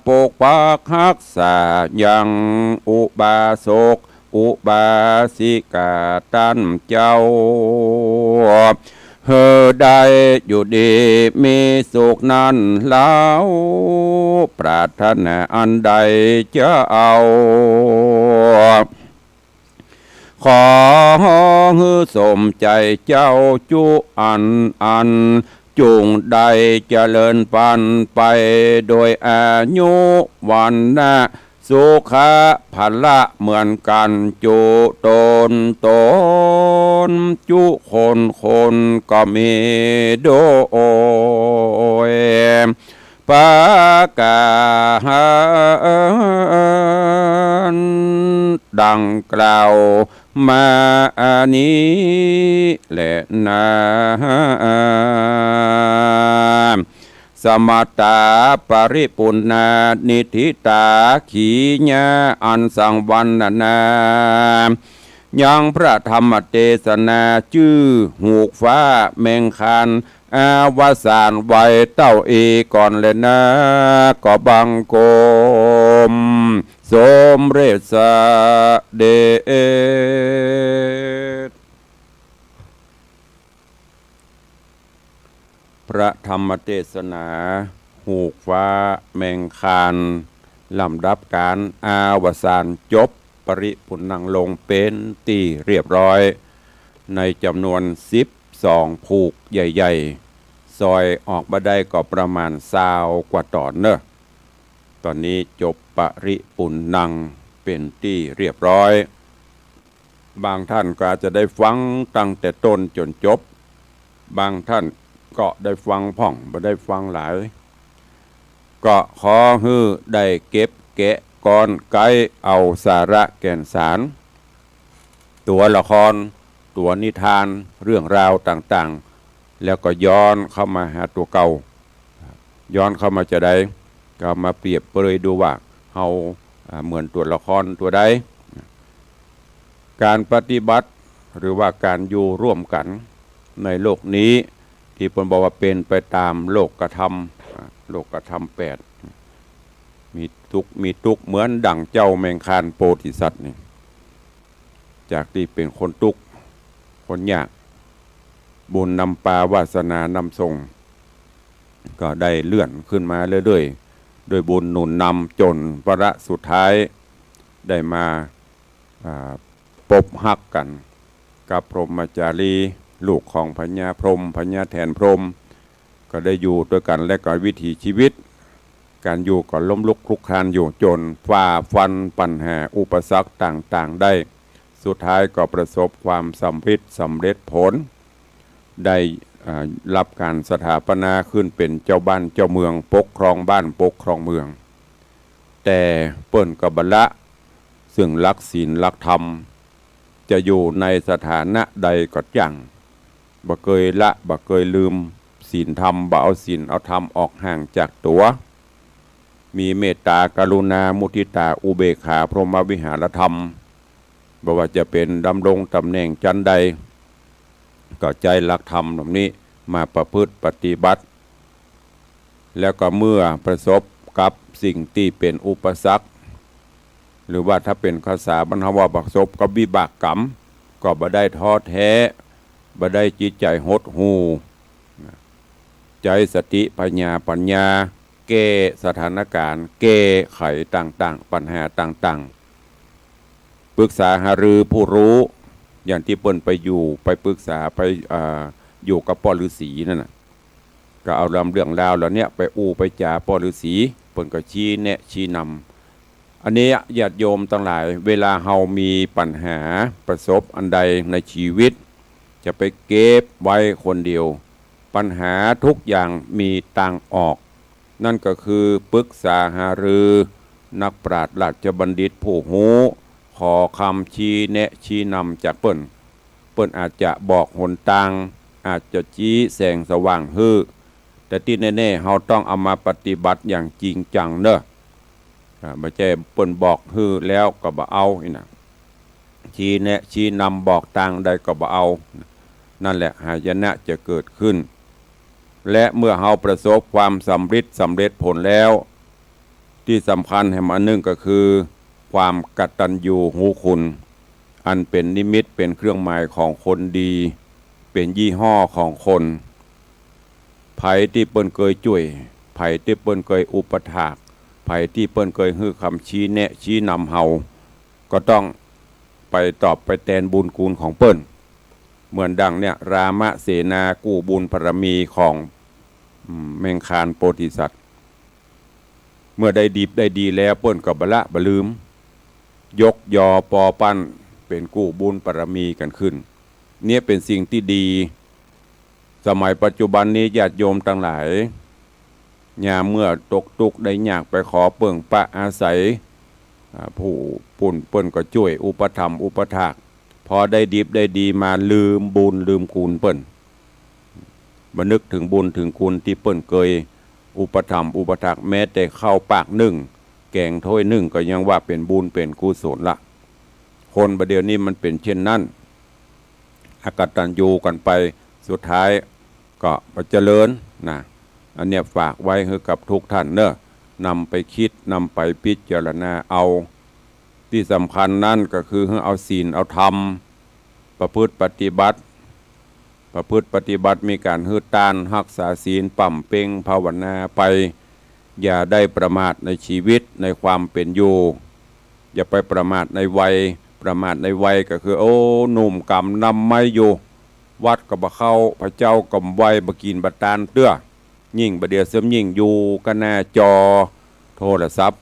ปกปักฮักษายังอุบาสก อุบาสิกาต้านเจ้า หื้อได้อยู่ดีมีสุขนั้นเล่า ปรารถนาอันใดจะเอา ขอหื้อสมใจ๋เจ้าจุอันอัน จุ่งได้เจริญปันไปโดยอายุวรรณะ สุขะพละเหมือนกั๋นจุตนตน จุคนคนก็มีโดยประก๋ารดังกล่าวมานี้แลนา สมัตตาปริปุณณานิฏฐิตาขีญา อันสังวรรณนา ยังพระธรรมเตสนาจื้อฮูกฟ้าแมงคาน อวสานไว้เต้าอี้ก่อนแลนา ก็บังคมสมเร็จเสด็จ พระธรรมเตสนาฮูกฟ้าแมงคาน ลำดับก๋านอวสานจบปริปุณณังลงเป๋นตี้เรียบร้อย ในจ๋ำนวนสิบสองผูกใหญ่ๆ ซอยออกมาได้ก็ประมาณซาวกว่าต๋อนเน่อ ต๋อนนี้จบปริปุณณังเป๋นตี้เรียบร้อย บางต้านก็อาจจะได้ฟังตั้งแต่ต้นจ๋นจบ บางต้านก็ได้ฟังพ่อง บ่ได้ฟังหลาย ก็ขอหื้อได้เก็บแกะก้อนไก๊เอาสาระแก่นสาร ตั๋วละคร ตั๋วนิทาน เรื่องราวต่างๆ แล้วก็ย้อนเข้ามาหาตั๋วเก่า ย้อนเข้ามาจาใด ก็มาเปรียบเปรยดูว่า เฮา อ่า เหมือนตั๋วละครตั๋วใด ก๋านปฏิบัติ หรือว่าก๋านอยู่ร่วมกั๋นในโลกนี้ ตี้เปิ้นบอกว่าเป๋นไปต๋ามโลกธรรม อ่า โลกธรรมแปด มีตุ๊กข์ มีตุ๊กข์เหมือนดั่งเจ้าแมงคานโพธิสัตว์นี่ จากตี้เป๋นคนตุ๊กข์ คนยาก บุญนำปาวาสนานำส่ง ก็ได้เลื่อนขึ้นมาเรื่อยๆ โดยบุญหนุนนำจ๋นวาระสุดท้าย ได้มา อ่า ปบฮักกั๋นกับพรหมจารี ลูกของพญาพรหม พญาแถนพรหม ก็ได้อยู่ตวยกั๋น และก็วิถีชีวิต ก๋านอยู่ก็ล้มลุกคลุกคลานอยู่ จ๋นฝ่าฟันปัญหาอุปสรรคต่างๆ ได้ สุดท้ายก็ประสบความสำเร็จ สำเร็จผล ได้ อ่า รับก๋านสถาปนาขึ้นเป๋นเจ้าบ้านเจ้าเมือง ปกครองบ้านปกครองเมือง แต่เปิ้นก็บ่ละ ซึ่งหลักศีลหลักธรรม จะอยู่ในสถานะใดก็จ้าง บ่เกยละ บ่เกยลืมศีลธรรม บ่เอาศีลเอาธรรมออกห่างจากตั๋ว มีเมตตากรุณา มุทิตา อุเบกขา พรหมวิหารธรรม บ่ว่าจะเป๋นดำรงต๋ำแหน่งจั้นใด ก็ใจ๊หลักธรรมเหล่านี้มาประพฤติปฏิบัติ แล้วก็เมื่อประสบกับสิ่งตี้เป๋นอุปสรรค หรือว่าถ้าเป๋นภาษาบ้านเฮาว่าประสบกับวิบากกรรม ก็บ่ได้ท้อแท้ บ่ได้จิตใจ๋หดหู่ ใจ๊สติปัญญา ปัญญา แก้สถานการณ์ แก้ไขต่างๆ ปัญหาต่างๆ ปรึกษาหารือผู้รู้ อย่างตี้เปิ้นไปอยู่ ไปปรึกษา ไป อ่า อยู่กับป้อฤๅษีนั่นน่ะ ก็เอาลำเรื่องราวเหล่าเนี้ยไปอู้ไปจ๋าป้อฤๅษี เปิ้นก็ชี้แนะชี้นำ อันนี้ญาติโยมตังหลาย เวลาเฮามีปัญหาประสบอันใดในชีวิต จะไปเก็บไว้คนเดียว ปัญหาทุกอย่างมีตางออก นั่นก็คือปรึกษาหารือนักปราชญ์ราชบัณฑิตผู้ฮู้ ขอคำชี้แนะชี้นำจากเปิ้น เปิ้นอาจจะบอกหนตาง อาจจะชี้แสงสว่างหื้อ แต่ตี้แน่ๆ เฮาต้องเอามาปฏิบัติอย่างจริงจังเน่อ อ่า บ่ใจ้เปิ้นบอกหื้อแล้วก็บ่เอาอี้นะ ชี้แนะชี้นำบอกตางได้ก็บ่เอา นั่นแหละหายนะจะเกิดขึ้น และเมื่อเฮาประสบความสำริดสำเร็จผลแล้ว ตี้สำคัญแหมอันนึ่งก็คือ ความกตัญญูรู้คุณ อันเป๋นนิมิตเป๋นเครื่องหมายของคนดี เป๋นยี่ห้อของคน ใผตี้เปิ้นเกยจ้วย ใผตี้เปิ้นเกยอุปถาก ใผตี้เปิ้นเกยหื้อคำชี้แนะชี้นำเฮา ก็ต้องไปตอบไปแตนบุญคุณของเปิ้น เหมือนดังเนี่ย รามเสนากู้บุญบารมีของ อืม แมงคารโพธิสัตว์ เมื่อได้ดิบได้ดีแล้วเปิ้นก็บ่ละบ่ลืม ยกยอปอปั้นเป๋นกู้บุญบารมีกั๋นขึ้น เนี่ยเป๋นสิ่งตี้ดี สมัยปัจจุบันนี้ญาติโยมตังหลาย ยามเมื่อตกตุ๊กข์ได้ยากไปขอเปิ้งปะอาศัย อ่า ผู้ปุ้นเปิ้นก็จ้วยอุปถัมภ์อุปถาก พอได้ดิบได้ดีมาลืมบุญลืมคุณเปิ้น บ่นึกเถิงบุญเถิงคุณตี้เปิ้นเกยอุปถัมภ์อุปถาก แม้แต่ข้าวปากนึ่ง แก๋งถ้วยนึ่งก็ยังว่าเป๋นบุญเป๋นกุศลละ คนบ่าเดี่ยวนี้มันเป๋นเช่นนั้น อกตัญญูกั๋นไป สุดท้ายก็บ่เจริญนะ อันเนี้ยฝากไว้หื้อกับทุกท่านเนาะ นำไปกึ๊ด นำไปพิจารณาเอา ตี้สำคัญนั้นก็คือหื้อเอาศีลเอาธรรม ประพฤติปฏิบัติ ประพฤติปฏิบัติมีก๋านหื้อตาน ฮักษาศีล บำเพ็งภาวนาไป อย่าได้ประมาทในชีวิตในความเป๋นอยู่ อย่าไปประมาทในวัย ประมาทในวัยก็คือ โอ้ หนุ่มก๋ำนำไม้อยู่ วัดก็บ่เข้า พระเจ้าก็บ่ไหว้ บ่กิ๋นบ่ตานเตื้อ ยิ่งบ่าเดี่ยวเสิมยิ่งอยู่กับหน้าจอโทรศัพท์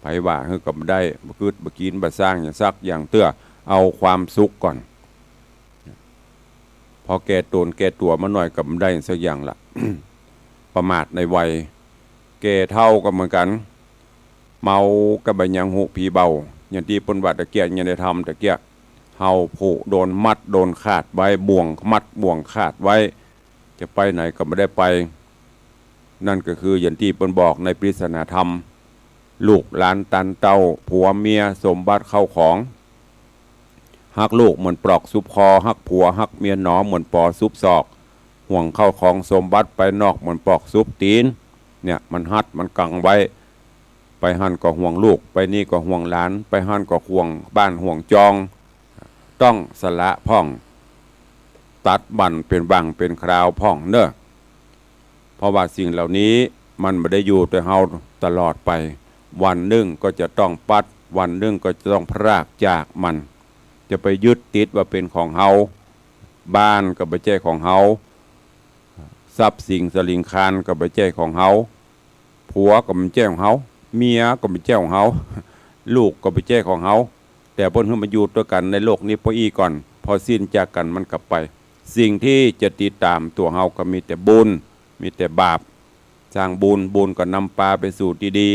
ใผว่าหื้อก็บ่ได้ บ่กึ๊ดบ่กิ๋นบ่สร้างหยังสักอย่างเตื้อ เอาความสุขก่อน พอแก่ต๋นแก่ตั๋วมาหน่อยก็บ่ได้สักอย่างละ ประมาทในวัย แก่เฒ่าก็เหมือนกั๋น เมาก็บ่ยังฮู้ผีเบา อย่างตี้เปิ้นว่าตะเกียะ อย่างในธรรมตะเกียะ เฮาผูกโดนมัดโดนขาดไว้ บ่วงมัดบ่วงขาดไว้ จะไปไหนก็บ่ได้ไป นั่นก็คืออย่างตี้เปิ้นบอกในปริศนาธรรม ลูกหลานตันเต้า ผัวเมีย สมบัติเข้าของ ฮักลูกเหมือนปลอกซุบคอ ฮักผัวฮักเมียหนอเหมือนปอซุบศอก ห่วงเข้าของสมบัติไปนอกเหมือนปลอกซุบตี๋น เนี่ยมันฮัดมันกังไว้ ไปหั้นก็ห่วงลูก ไปนี่ก็ห่วงหลาน ไปหั้นก็ห่วงบ้านห่วงจอง ต้องสละพ่อง ตัดบั้นเป๋นหว่างเป๋นคราวพ่องเนาะ เพราะว่าสิ่งเหล่านี้มันบ่ได้อยู่แต่เฮาตลอดไป วันนึ่งก็จะต้องปัด วันนึ่งก็จะต้องพรากจากมัน จะไปยึดติดว่าเป๋นของเฮา บ้านก็บ่ใจ้ของเฮา ทรัพย์สินสลิงคารก็บ่ใจ้ของเฮา ผัวก็บ่ใจ้ของเฮา เมียก็บ่ใจ้ของเฮา ลูกก็บ่ใจ้ของเฮา แต่เปิ้นหื้อมาอยู่ตวยกั๋นในโลกนี้ป้ออี้ก่อน พอสิ้นจากกั๋นมันก็ไป สิ่งตี้จะติดต๋ามตั๋วเฮาก็มีแต่บุญ มีแต่บาป สร้างบุญ บุญก็นำปาไปสู่ตี้ดี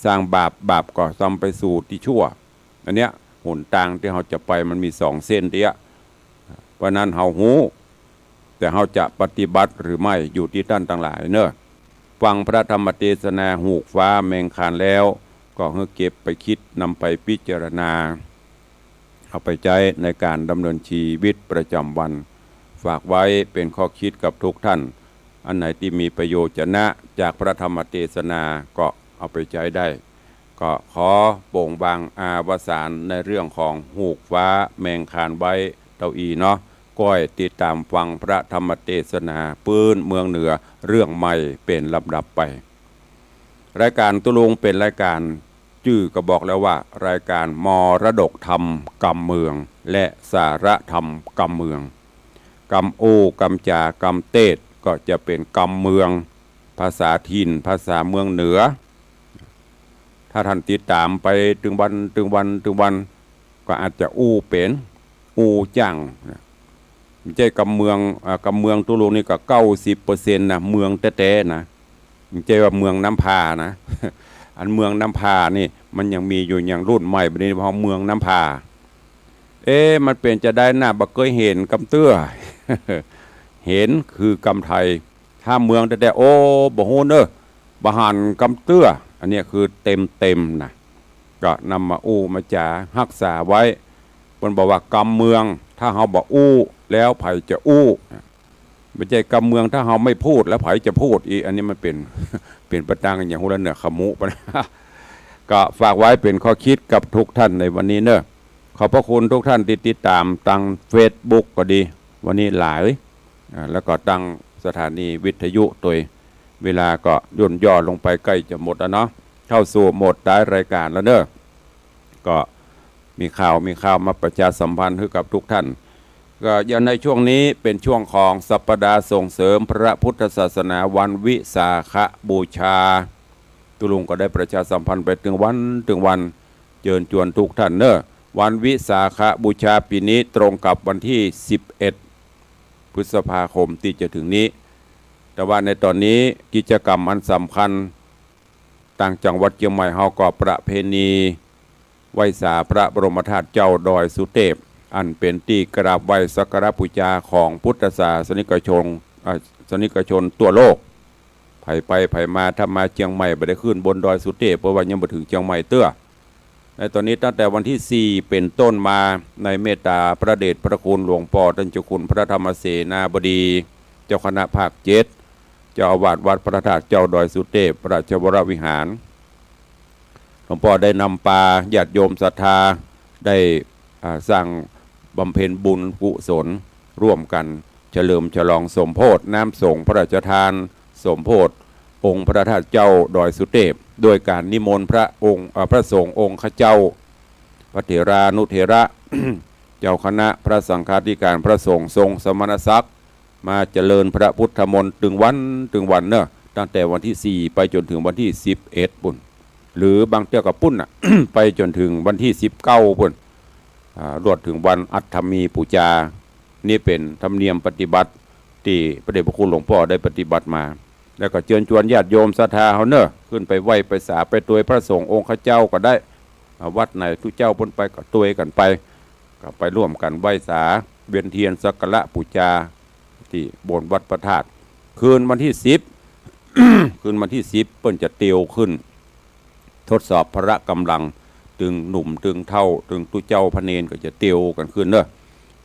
สร้างบาป บาปก็นำไปสู่ตี้ชั่ว อันเนี้ย หนตางตี้เฮาจะไปมันมีสองเส้นเตี้ย เพราะนั้นเฮาฮู้ แต่เฮาจะปฏิบัติหรือไม่อยู่ตี้ต้านตังหลายเนาะ ฟังพระธรรมเตสนาฮูกฟ้าแมงคารแล้ว ก็หื้อเก็บไปกึ๊ด นำไปพิจารณา เอาไปใจ๊ในก๋านดำเนินชีวิตประจ๋ำวัน ฝากไว้เป๋นข้อกึ๊ดกับทุกท่าน อันไหนตี้มีประโยชน์จะนะจากพระธรรมเตสนาก็เอาไปใจ๊ได้ ก็ขอโป่งวางอวสานในเรื่องของฮูกฟ้าแมงคารไว้เต้าอี้เนาะ ก้อยติดต๋ามฟังพระธรรมเตสนาปื๊นเมืองเหนือเรื่องใหม่เป๋นลำดับไป รายก๋านตุ๊ลุงเป๋นรายก๋าน จื้อก็บอกแล้วว่า รายก๋านมรดกธรรมกำเมือง และสาระธรรมกำเมือง กำอู้กำจ๋ากำเตศน์ก็จะเป๋นกำเมือง ภาษาถิ่นภาษาเมืองเหนือ ถ้าท่านติดต๋ามไปตึงวันตึงวันตึงวัน ก็อาจจะอู้เป๋น อู้จั่งนะ บ่ใจ้กำเมือง อ่า กำเมืองตุ๊ลุงนี่ก็เก้าสิบเปอร์เซ็นต์นะ เมืองแต๊ๆ นะ บ่ใจ้ว่าเมืองน้ำผานะ อันเมืองน้ำผานี่มันยังมีอยู่ ยังรุ่นใหม่ บัดนี้เฮาเมืองน้ำผา เอ๊ะ มันเป๋นจาใดนะ บ่เกยหันกำเตื้อ หันคือกำไทย ถ้าเมืองแต๊ๆ โอ้ บ่ฮู้เน่อ บ่หันกำเตื้อ อันเนี้ยคือเต็มๆ นะ ก็นำมาอู้มาจ๋าฮักษาไว้ เปิ้นบอกว่ากำเมือง ถ้าเฮาบ่อู้ แล้วใผจะอู้ บ่ใจ้กำเมือง ถ้าเฮาไม่พูดแล้วใผจะพูดอีก อันนี้มันเป๋น เป๋นไปตางอย่างฮู้แล้วเน่อ ขมุไปนะ ก็ฝากไว้เป๋นข้อคิดกับทุกท่านในวันนี้เน่อ ขอบพระคุณทุกท่านตี้ติดต๋ามตางเฟซบุ๊กก็ดี วันนี้หลาย อ่า แล้วก็ตางสถานีวิทยุตวย เวลาก็ย่นย่อลงไปใก้จะหมดแล้วเนาะ เข้าสู่โหมดท้ายรายก๋านแล้วเน่อ ก็มีข่าว มีข่าวมาประชาสัมพันธ์หื้อกับทุกท่าน ก็อย่างในช่วงนี้เป๋นช่วงของสัปดาห์ส่งเสริมพระพุทธศาสนา วันวิสาขบูชา ตุ๊ลุงก็ได้ประชาสัมพันธ์ไปตึงวันตึงวัน เจิญจวนทุกท่านเน่อ วันวิสาขบูชาปี๋นี้ตรงกับวันตี้สิบเอ็ดพฤษภาคมตี้จะเถิงนี้ แต่ว่าในต๋อนนี้กิจกรรมอันสำคัญ ตางจังหวัดเจียงใหม่เฮาก็ประเพณีไหว้สาพระบรมธาตุเจ้าดอยสุเตพ อันเป๋นตี้กราบไหว้สักการะปู๋จาของพุทธศาสนิกชน อ่า สนิกชนทั่วโลก ใผไปใผมา ถ้ามาเจียงใหม่บ่ได้ขึ้นบนดอยสุเตพ เพราะว่ายังบ่เถิงเจียงใหม่เตื้อ ในต๋อนนี้ตั้งแต่วันตี้สี่เป๋นต้นมา ในเมตตาพระเดชพระคุณหลวงป้อต้านเจ้าคุณพระธรรมเสนาบดี เจ้าคณะภาคเจ็ด เจ้าอาวาสวัดพระธาตุเจ้าดอยสุเตพราชวรวิหาร หลวงป้อได้นำปาญาติโยมศรัทธาได้ อ่า สร้างบำเพ็ญบุญกุศลร่วมกั๋น เฉลิมฉลองสมโภชน้ำสงฆ์พระราชทาน สมโภชองค์พระธาตุเจ้าดอยสุเตพ โดยก๋านนิมนต์พระองค์ เอ่อ พระสงฆ์องค์ข้าเจ้า พระเถรานุเถระ เจ้าคณะพระสังฆาธิการ พระสงฆ์ทรงสมณศักดิ์ มาเจริญพระพุทธมนต์ตึงวันตึงวันเน่อ ตั้งแต่วันตี้สี่ไปจ๋นเถิงวันตี้สิบเอ็ดปู๊น หรือบางเตื้อก็ปู๊นน่ะ ไปจ๋นเถิงวันตี้สิบเก้าปู๊น อ่า รวดเถิงวันอัฐมีปู๋จา นี่เป๋นธรรมเนียมปฏิบัติตี้พระเดชพระคุณหลวงป้อได้ปฏิบัติมา แล้วก็เจิญจวนญาติโยมศรัทธาเฮาเน่อ ขึ้นไปไหว้ไปสาไปตวยพระสงฆ์องค์ข้าเจ้าก็ได้ อ่า วัดไหนตุ๊เจ้าปู๊นไปก็ตวยกั๋นไป ก็ไปร่วมกั๋นไหว้สา เวียนเตียนสักการะปู๋จา ตี้บนวัดพระธาตุ คืนวันตี้สิบ คืนวันตี้สิบเปิ้นจะเตียวขึ้น ทดสอบพละก๋ำลัง ตึงหนุ่มตึงเฒ่า ตึงตุ๊เจ้าพระเณรก็จะเตียวกั๋นขึ้นเน่อ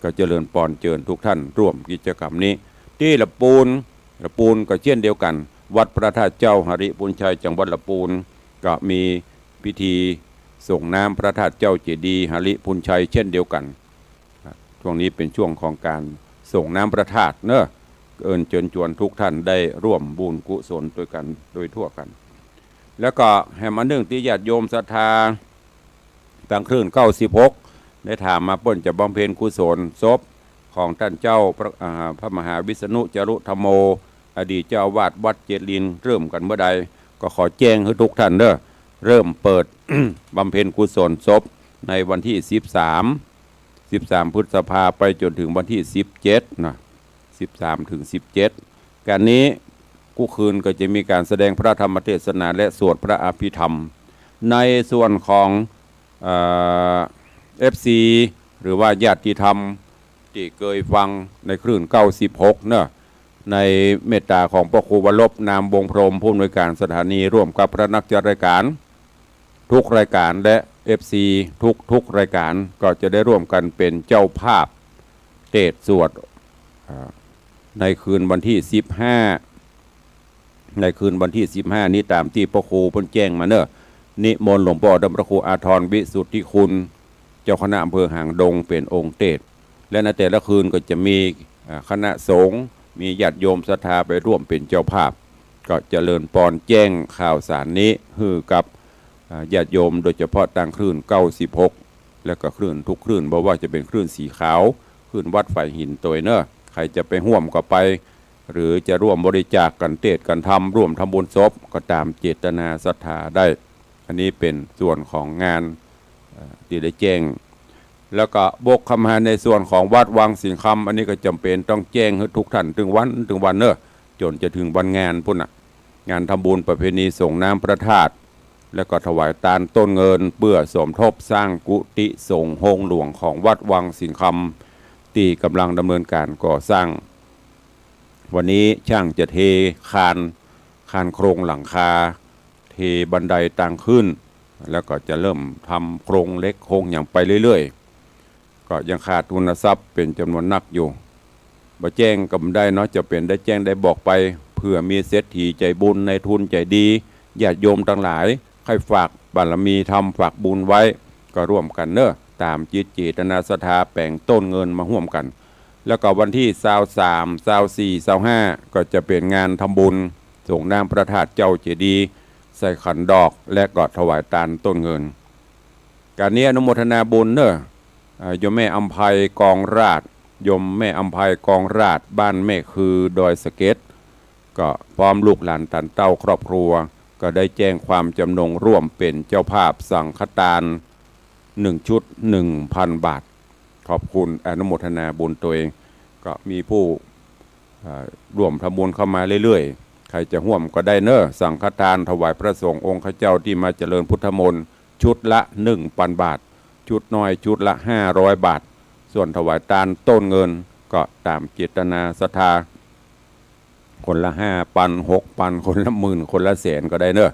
ก็เจริญปอนเจิญทุกท่านร่วมกิจกรรมนี้ ตี้ละปูน ละปูนก็เช่นเดียวกั๋น วัดพระธาตุเจ้าหริภุญชัยจังหวัดละปูน ก็มีพิธีส่งน้ำพระธาตุเจ้าเจดีย์หริภุญชัยเช่นเดียวกั๋น ช่วงนี้เป๋นช่วงของก๋านส่งน้ำพระธาตุเน่อ เอิ้นเจิญจวนทุกท่านได้ร่วมบุญกุศลตวยกั๋นโดยทั่วกั๋น แล้วก็แหมอันนึ่งตี้ญาติโยมศรัทธาตางคลื่นเก้าสิบหกได้ถามมา เปิ้นจะบำเพ็ญกุศลศพของต้านเจ้าพระ อ่า พระมหาวิษณุจารุธัมโม อดีตเจ้าอาวาสวัดเจดีย์เริ่มกั๋นเมื่อใด ก็ขอแจ้งหื้อทุกท่านเน่อ เริ่มเปิด บำเพ็ญกุศลศพในวันตี้สิบสาม สิบสามพฤษภาไปจ๋นเถิงวันตี้สิบเจ็ดนะ สิบสามเถิงสิบเจ็ด ก๋านนี้กู้คืนก็จะมีก๋านแสดงพระธรรมเทศนาและสวดพระอภิธรรม ในส่วนของ เอ่อ เอฟซี หรือว่าญาติธรรมตี้เกยฟังในคลื่นเก้าสิบหกเน่อ ในเมตตาของพระครูวรบ นามวงศ์พรหม ผู้อำนวยการสถานี ร่วมกับพระนักจัดรายการ ทุกรายการและเอฟซีทุกๆรายการก็จะได้ร่วมกั๋นเป๋นเจ้าภาพเตสน์สวด อ่า ในคืนวันตี้สิบห้า ในคืนวันตี้สิบห้านี้ต๋ามตี้พระครูเปิ้นแจ้งมาเน่อ นิมนต์หลวงป้อต้านพระครูอาทรวิสุทธิคุณ เจ้าคณะอำเภอหางดงเป๋นองค์เตสน์ และในแต่ละคืนก็จะมี อ่า คณะสงฆ์ มีญาติโยมศรัทธาไปร่วมเป๋นเจ้าภาพ ก็เจริญปอนแจ้งข่าวสารนี้หื้อกับ อ่า ญาติโยม โดยเฉพาะตางคลื่นเก้าสิบหก และก็คลื่นทุกคลื่น บ่ว่าจะเป๋นคลื่นสีขาว คลื่นวัดฝายหินตวยเน่อ ใผจะไปฮ่วมก็ไป หรือจะร่วมบริจาคกั๋นเตสน์กั๋นธรรม ร่วมทำบุญศพก็ต๋ามเจตนาศรัทธาได้ อันนี้เป๋นส่วนของงาน เอ่อ ตี้ได้แจ้ง แล้วก็บกเข้ามาในส่วนของวัดวังสิงห์คำ อันนี้ก็จ๋ำเป๋นต้องแจ้งหื้อทุกท่านตึงวันตึงวันเน่อ จ๋นจะเถิงวันงานปู๊นน่ะ งานทำบุญประเพณีส่งน้ำพระธาตุ แล้วก็ถวายตานต้นเงินเปื้อสมทบสร้างกุฏิสงฆ์โฮงหลวงของวัดวังสิงห์คำ ตี้ก่ำลังดำเนินก๋านก่อสร้าง วันนี้ช่างจะเทคาน คานโครงหลังคา เทบันไดตางขึ้น แล้วก็จะเริ่มทำโครงเหล็กโครงหยังไปเรื่อยๆ ก็ยังขาดทุนทรัพย์เป๋นจ๋ำนวนนักอยู่ บ่แจ้งก็บ่ได้เนาะ จะเป๋นได้แจ้งได้บอกไป เผื่อมีเศรษฐีใจ๋บุญ นายทุนใจ๋ดี ญาติโยมตังหลาย ใค่ฝากบารมีธรรม ฝากบุญไว้ ก็ร่วมกั๋นเนาะ ต๋ามจิตเจตนาศรัทธา แป๋งต้นเงินมาฮ่วมกั๋น แล้วก็วันตี้ ซาวสาม ซาวสี่ ซาวห้า ก็จะเป๋นงานทำบุญ ส่งน้ำพระธาตุเจ้าเจดีย์ ใส่ขันดอก และก็ถวายตานต้นเงิน ก๋านนี้อนุโมทนาบุญเนาะ อ่า โยมแม่อำไพกองราช โยมแม่อำไพกองราช บ้านแม่คือ ดอยสะเก็ด ก็พร้อมลูกหลานตานเต้าครอบครัว ก็ได้แจ้งความจำนงร่วมเป๋นเจ้าภาพสังฆตาน หนึ่งชุด หนึ่งพันบาท ขอบคุณ อนุโมทนาบุญตวย ก็มีผู้ อ่า ร่วมทำบุญเข้ามาเรื่อยๆ ใผจะฮ่วมก็ได้เนาะ สังฆตานถวายพระสงฆ์องค์ข้าเจ้าตี้มาเจริญพุทธมนต์ ชุดละหนึ่งพันบาท ชุดน้อยชุดละห้าร้อยบาท ส่วนถวายตานต้นเงินก็ต๋ามเจตนาศรัทธา คนละห้าปัน หกปัน คนละหมื่น คนละแสนก็ได้เนาะ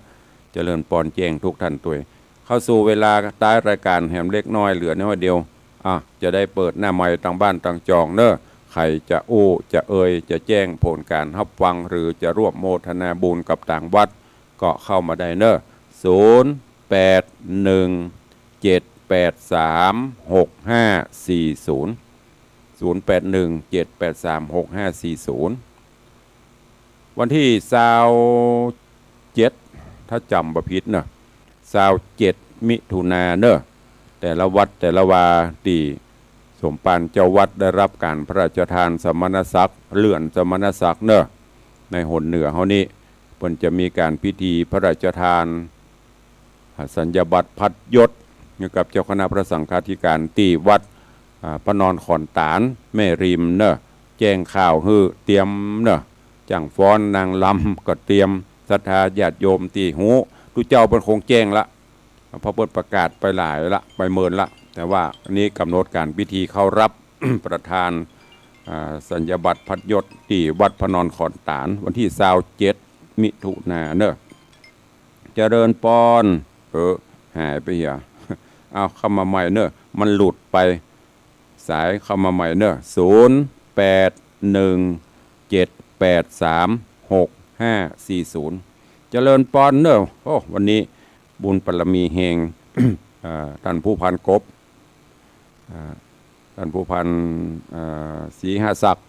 เจริญปอนแจ้งทุกท่านตวย เข้าสู่เวลาท้ายรายก๋านแหมเล็กน้อย เหลือน้อยเดียว อ่ะ จะได้เปิดหน้าไมค์ตางบ้านตางจองเนาะ ใผจะอู้ จะเอ่ย จะแจ้งผลก๋านฮับฟัง หรือจะร่วมโมทนาบุญกับตางวัด ก็เข้ามาได้เนาะ ศูนย์แปดหนึ่งเจ็ดแปดสามหกห้าสี่ศูนย์ ศูนย์แปดหนึ่งเจ็ดแปดสามหกห้าสี่ศูนย์ วันตี้ซาวเจ็ด ถ้าจ๋ำบ่ผิดเนาะ ซาวเจ็ดมิถุนาเนาะ แต่ละวัดแต่ละวาตี้สมภารเจ้าวัดได้รับก๋านพระราชทานสมณศักดิ์ เลื่อนสมณศักดิ์เนาะ ในหนเหนือเฮานี้ เปิ้นจะมีก๋านพิธีพระราชทาน อ่า สัญญาบัตรพัดยศ ให้กับเจ้าคณะพระสังฆาธิการตี้วัด อ่า พระนอนขอนตาล แม่ริมเนาะ แจ้งข่าวหื้อเตรียมเนาะ จ้างฟ้อนนางรำก็เตรียม ศรัทธาญาติโยมตี้ฮู้ ตุ๊เจ้าเปิ้นคงแจ้งละ เพราะเปิ้นประกาศไปหลายละ ไปเมินละ แต่ว่าอันนี้กำหนดก๋านพิธีเข้ารับ ประธาน อ่า สัญญาบัตรพัดยศตี้วัดพระนอนขอนตาล วันตี้ซาวเจ็ดมิถุนาเนาะ เจริญปอน เออ หายไปเหีย เอาเข้ามาใหม่เนาะ มันหลุดไป สายเข้ามาใหม่เนาะ ศูนย์แปดหนึ่งเจ็ดแปดสามหกห้าสี่ศูนย์ เจริญปอนเนาะ โอ้ วันนี้บุญบารมีแฮง อ่า ต้านผู้พันกบ อ่า ต้านผู้พัน อ่า ศรีหศักดิ์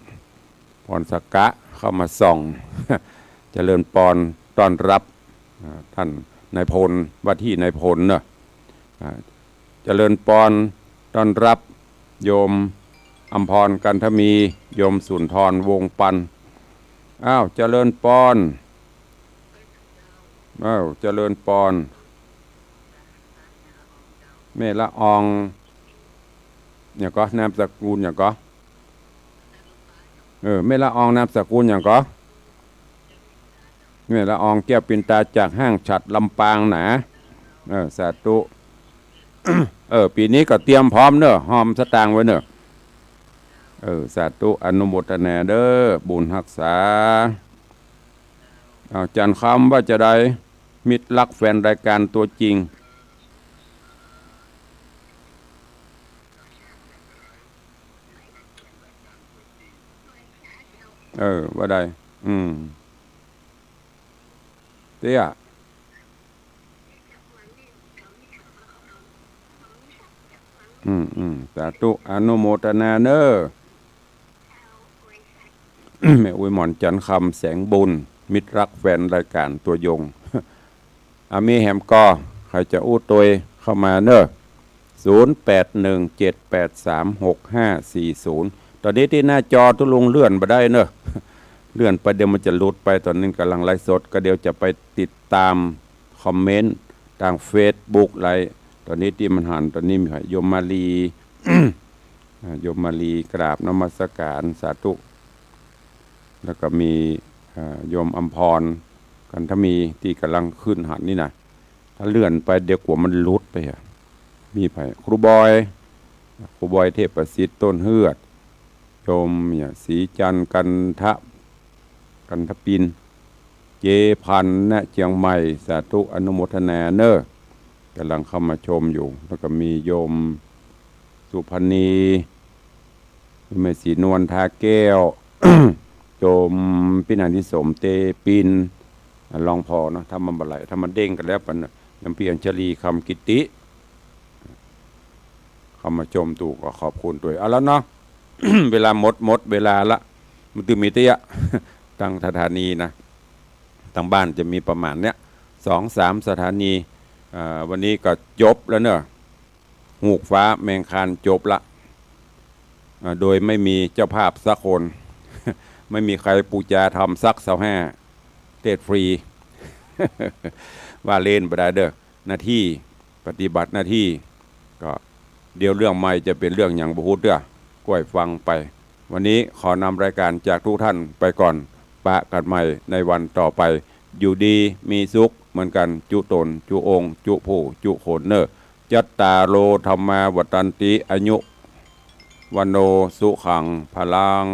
พรสกะ เข้ามาส่อง เจริญปอนต้อนรับ อ่า ต้านนายพล ว่าตี้นายพลเนาะ อ่า เจริญปอนต้อนรับโยมอำพร กันทมี โยมสุนทร วงศ์ปัน อ้าว เจริญปอน อ้าว เจริญปอน แม่ละออง หยังก่อ นามสกุลหยังก่อ เออ แม่ละออง นามสกุลหยังก่อ แม่ละออง แก้วปินตา จากห้างฉัตรลำปางหนา เออ สาธุ เออ ปี๋นี้ก็เตรียมพร้อมเนาะ ฮอมสตางค์ไว้เนาะ เออ สาธุ อนุโมทนาเด้อ บุญฮักษา อ้าว จันทร์คำว่าจะใด มิตรรักแฟนรายการตัวจริง เออ ว่าใด อืม เตี้ย อืม อืม สาธุ อนุโมทนาเนอะ แม่อุ๊ยหมอนจันทร์คำ แสงบุญ มิตรรักแฟนรายการตัวยง อ่ะ มีแหมก่อ ใผจะอู้ตวยเข้ามาเนอะ ศูนย์แปดหนึ่งเจ็ดแปดสามหกห้าสี่ศูนย์ ต๋อนนี้ตี้หน้าจอตุ๊ลุงเลื่อนบ่ได้เนอะ เลื่อนไปเดี๋ยวมันจะหลุดไป ต๋อนนี้ก่ำลังไลฟ์สด ก็เดี๋ยวจะไปติดต๋ามคอมเมนต์ตางเฟซบุ๊กไลฟ์ ต๋อนนี้ตี้มันหัน ต๋อนนี้มีใผ โยมมาลี อ่า โยมมาลี กราบนมัสการ สาธุ แล้วก็มี อ่า โยมอำพร กันทมี ตี้ก่ำลังขึ้นหันนี่นะ ถ้าเลื่อนไปเดี๋ยวกั๋วมันหลุดไปอะ มีใผ ครูบอย ครูบอยเทพประสิทธิ์ ต้นเฮือด โยมเนี่ย ศรีจันทร์ กันทะ กันทะปิน เจพันธุ์ ณ เจียงใหม่ สาธุ อนุโมทนาเนอะ ก่ำลังเข้ามาชมอยู่ แล้วก็มีโยมสุพรรณี แม่ศรีนวล ทาแก้ว โจมปี้นานิสมเตปิน อ่ะ ลองผ่อเนาะ ถ้ามันบ่ไหล ถ้ามันเด้งกั๋นแล้วปัน ยมปี้อัญชลี คำกิตติ เข้ามาชมตู้ก็ขอบคุณตวย เอาละเนาะ เวลาหมด หมดเวลาละ มันตึงมีเตี้ย ตังสถานีนะ ตังบ้านจะมีประมาณเนี้ย สองสามสถานี อ่า วันนี้ก็จบแล้วเนอะ ฮูกฟ้าแมงคานจบละ อ่า โดยไม่มีเจ้าภาพสักคน ไม่มีใครปู๋จาธรรมสักซาวห้า เตศน์ฟรี ว่าเล่นบ่ได้เด้อ หน้าตี้ ปฏิบัติหน้าตี้ ก็เดี๋ยวเรื่องใหม่จะเป๋นเรื่องหยังบ่ฮู้เตื้อ ก้อยฟังไป วันนี้ขอนำรายการจากทุกท่านไปก่อน ปะกั๋นใหม่ในวันต่อไป อยู่ดีมีสุขเหมือนกั๋น จุต๋น จุองค์ จุผู้ จุคนเน่อ จัตตาโร ธัมมา วัฑฒันติ อายุ วัณโณ สุขัง พลัง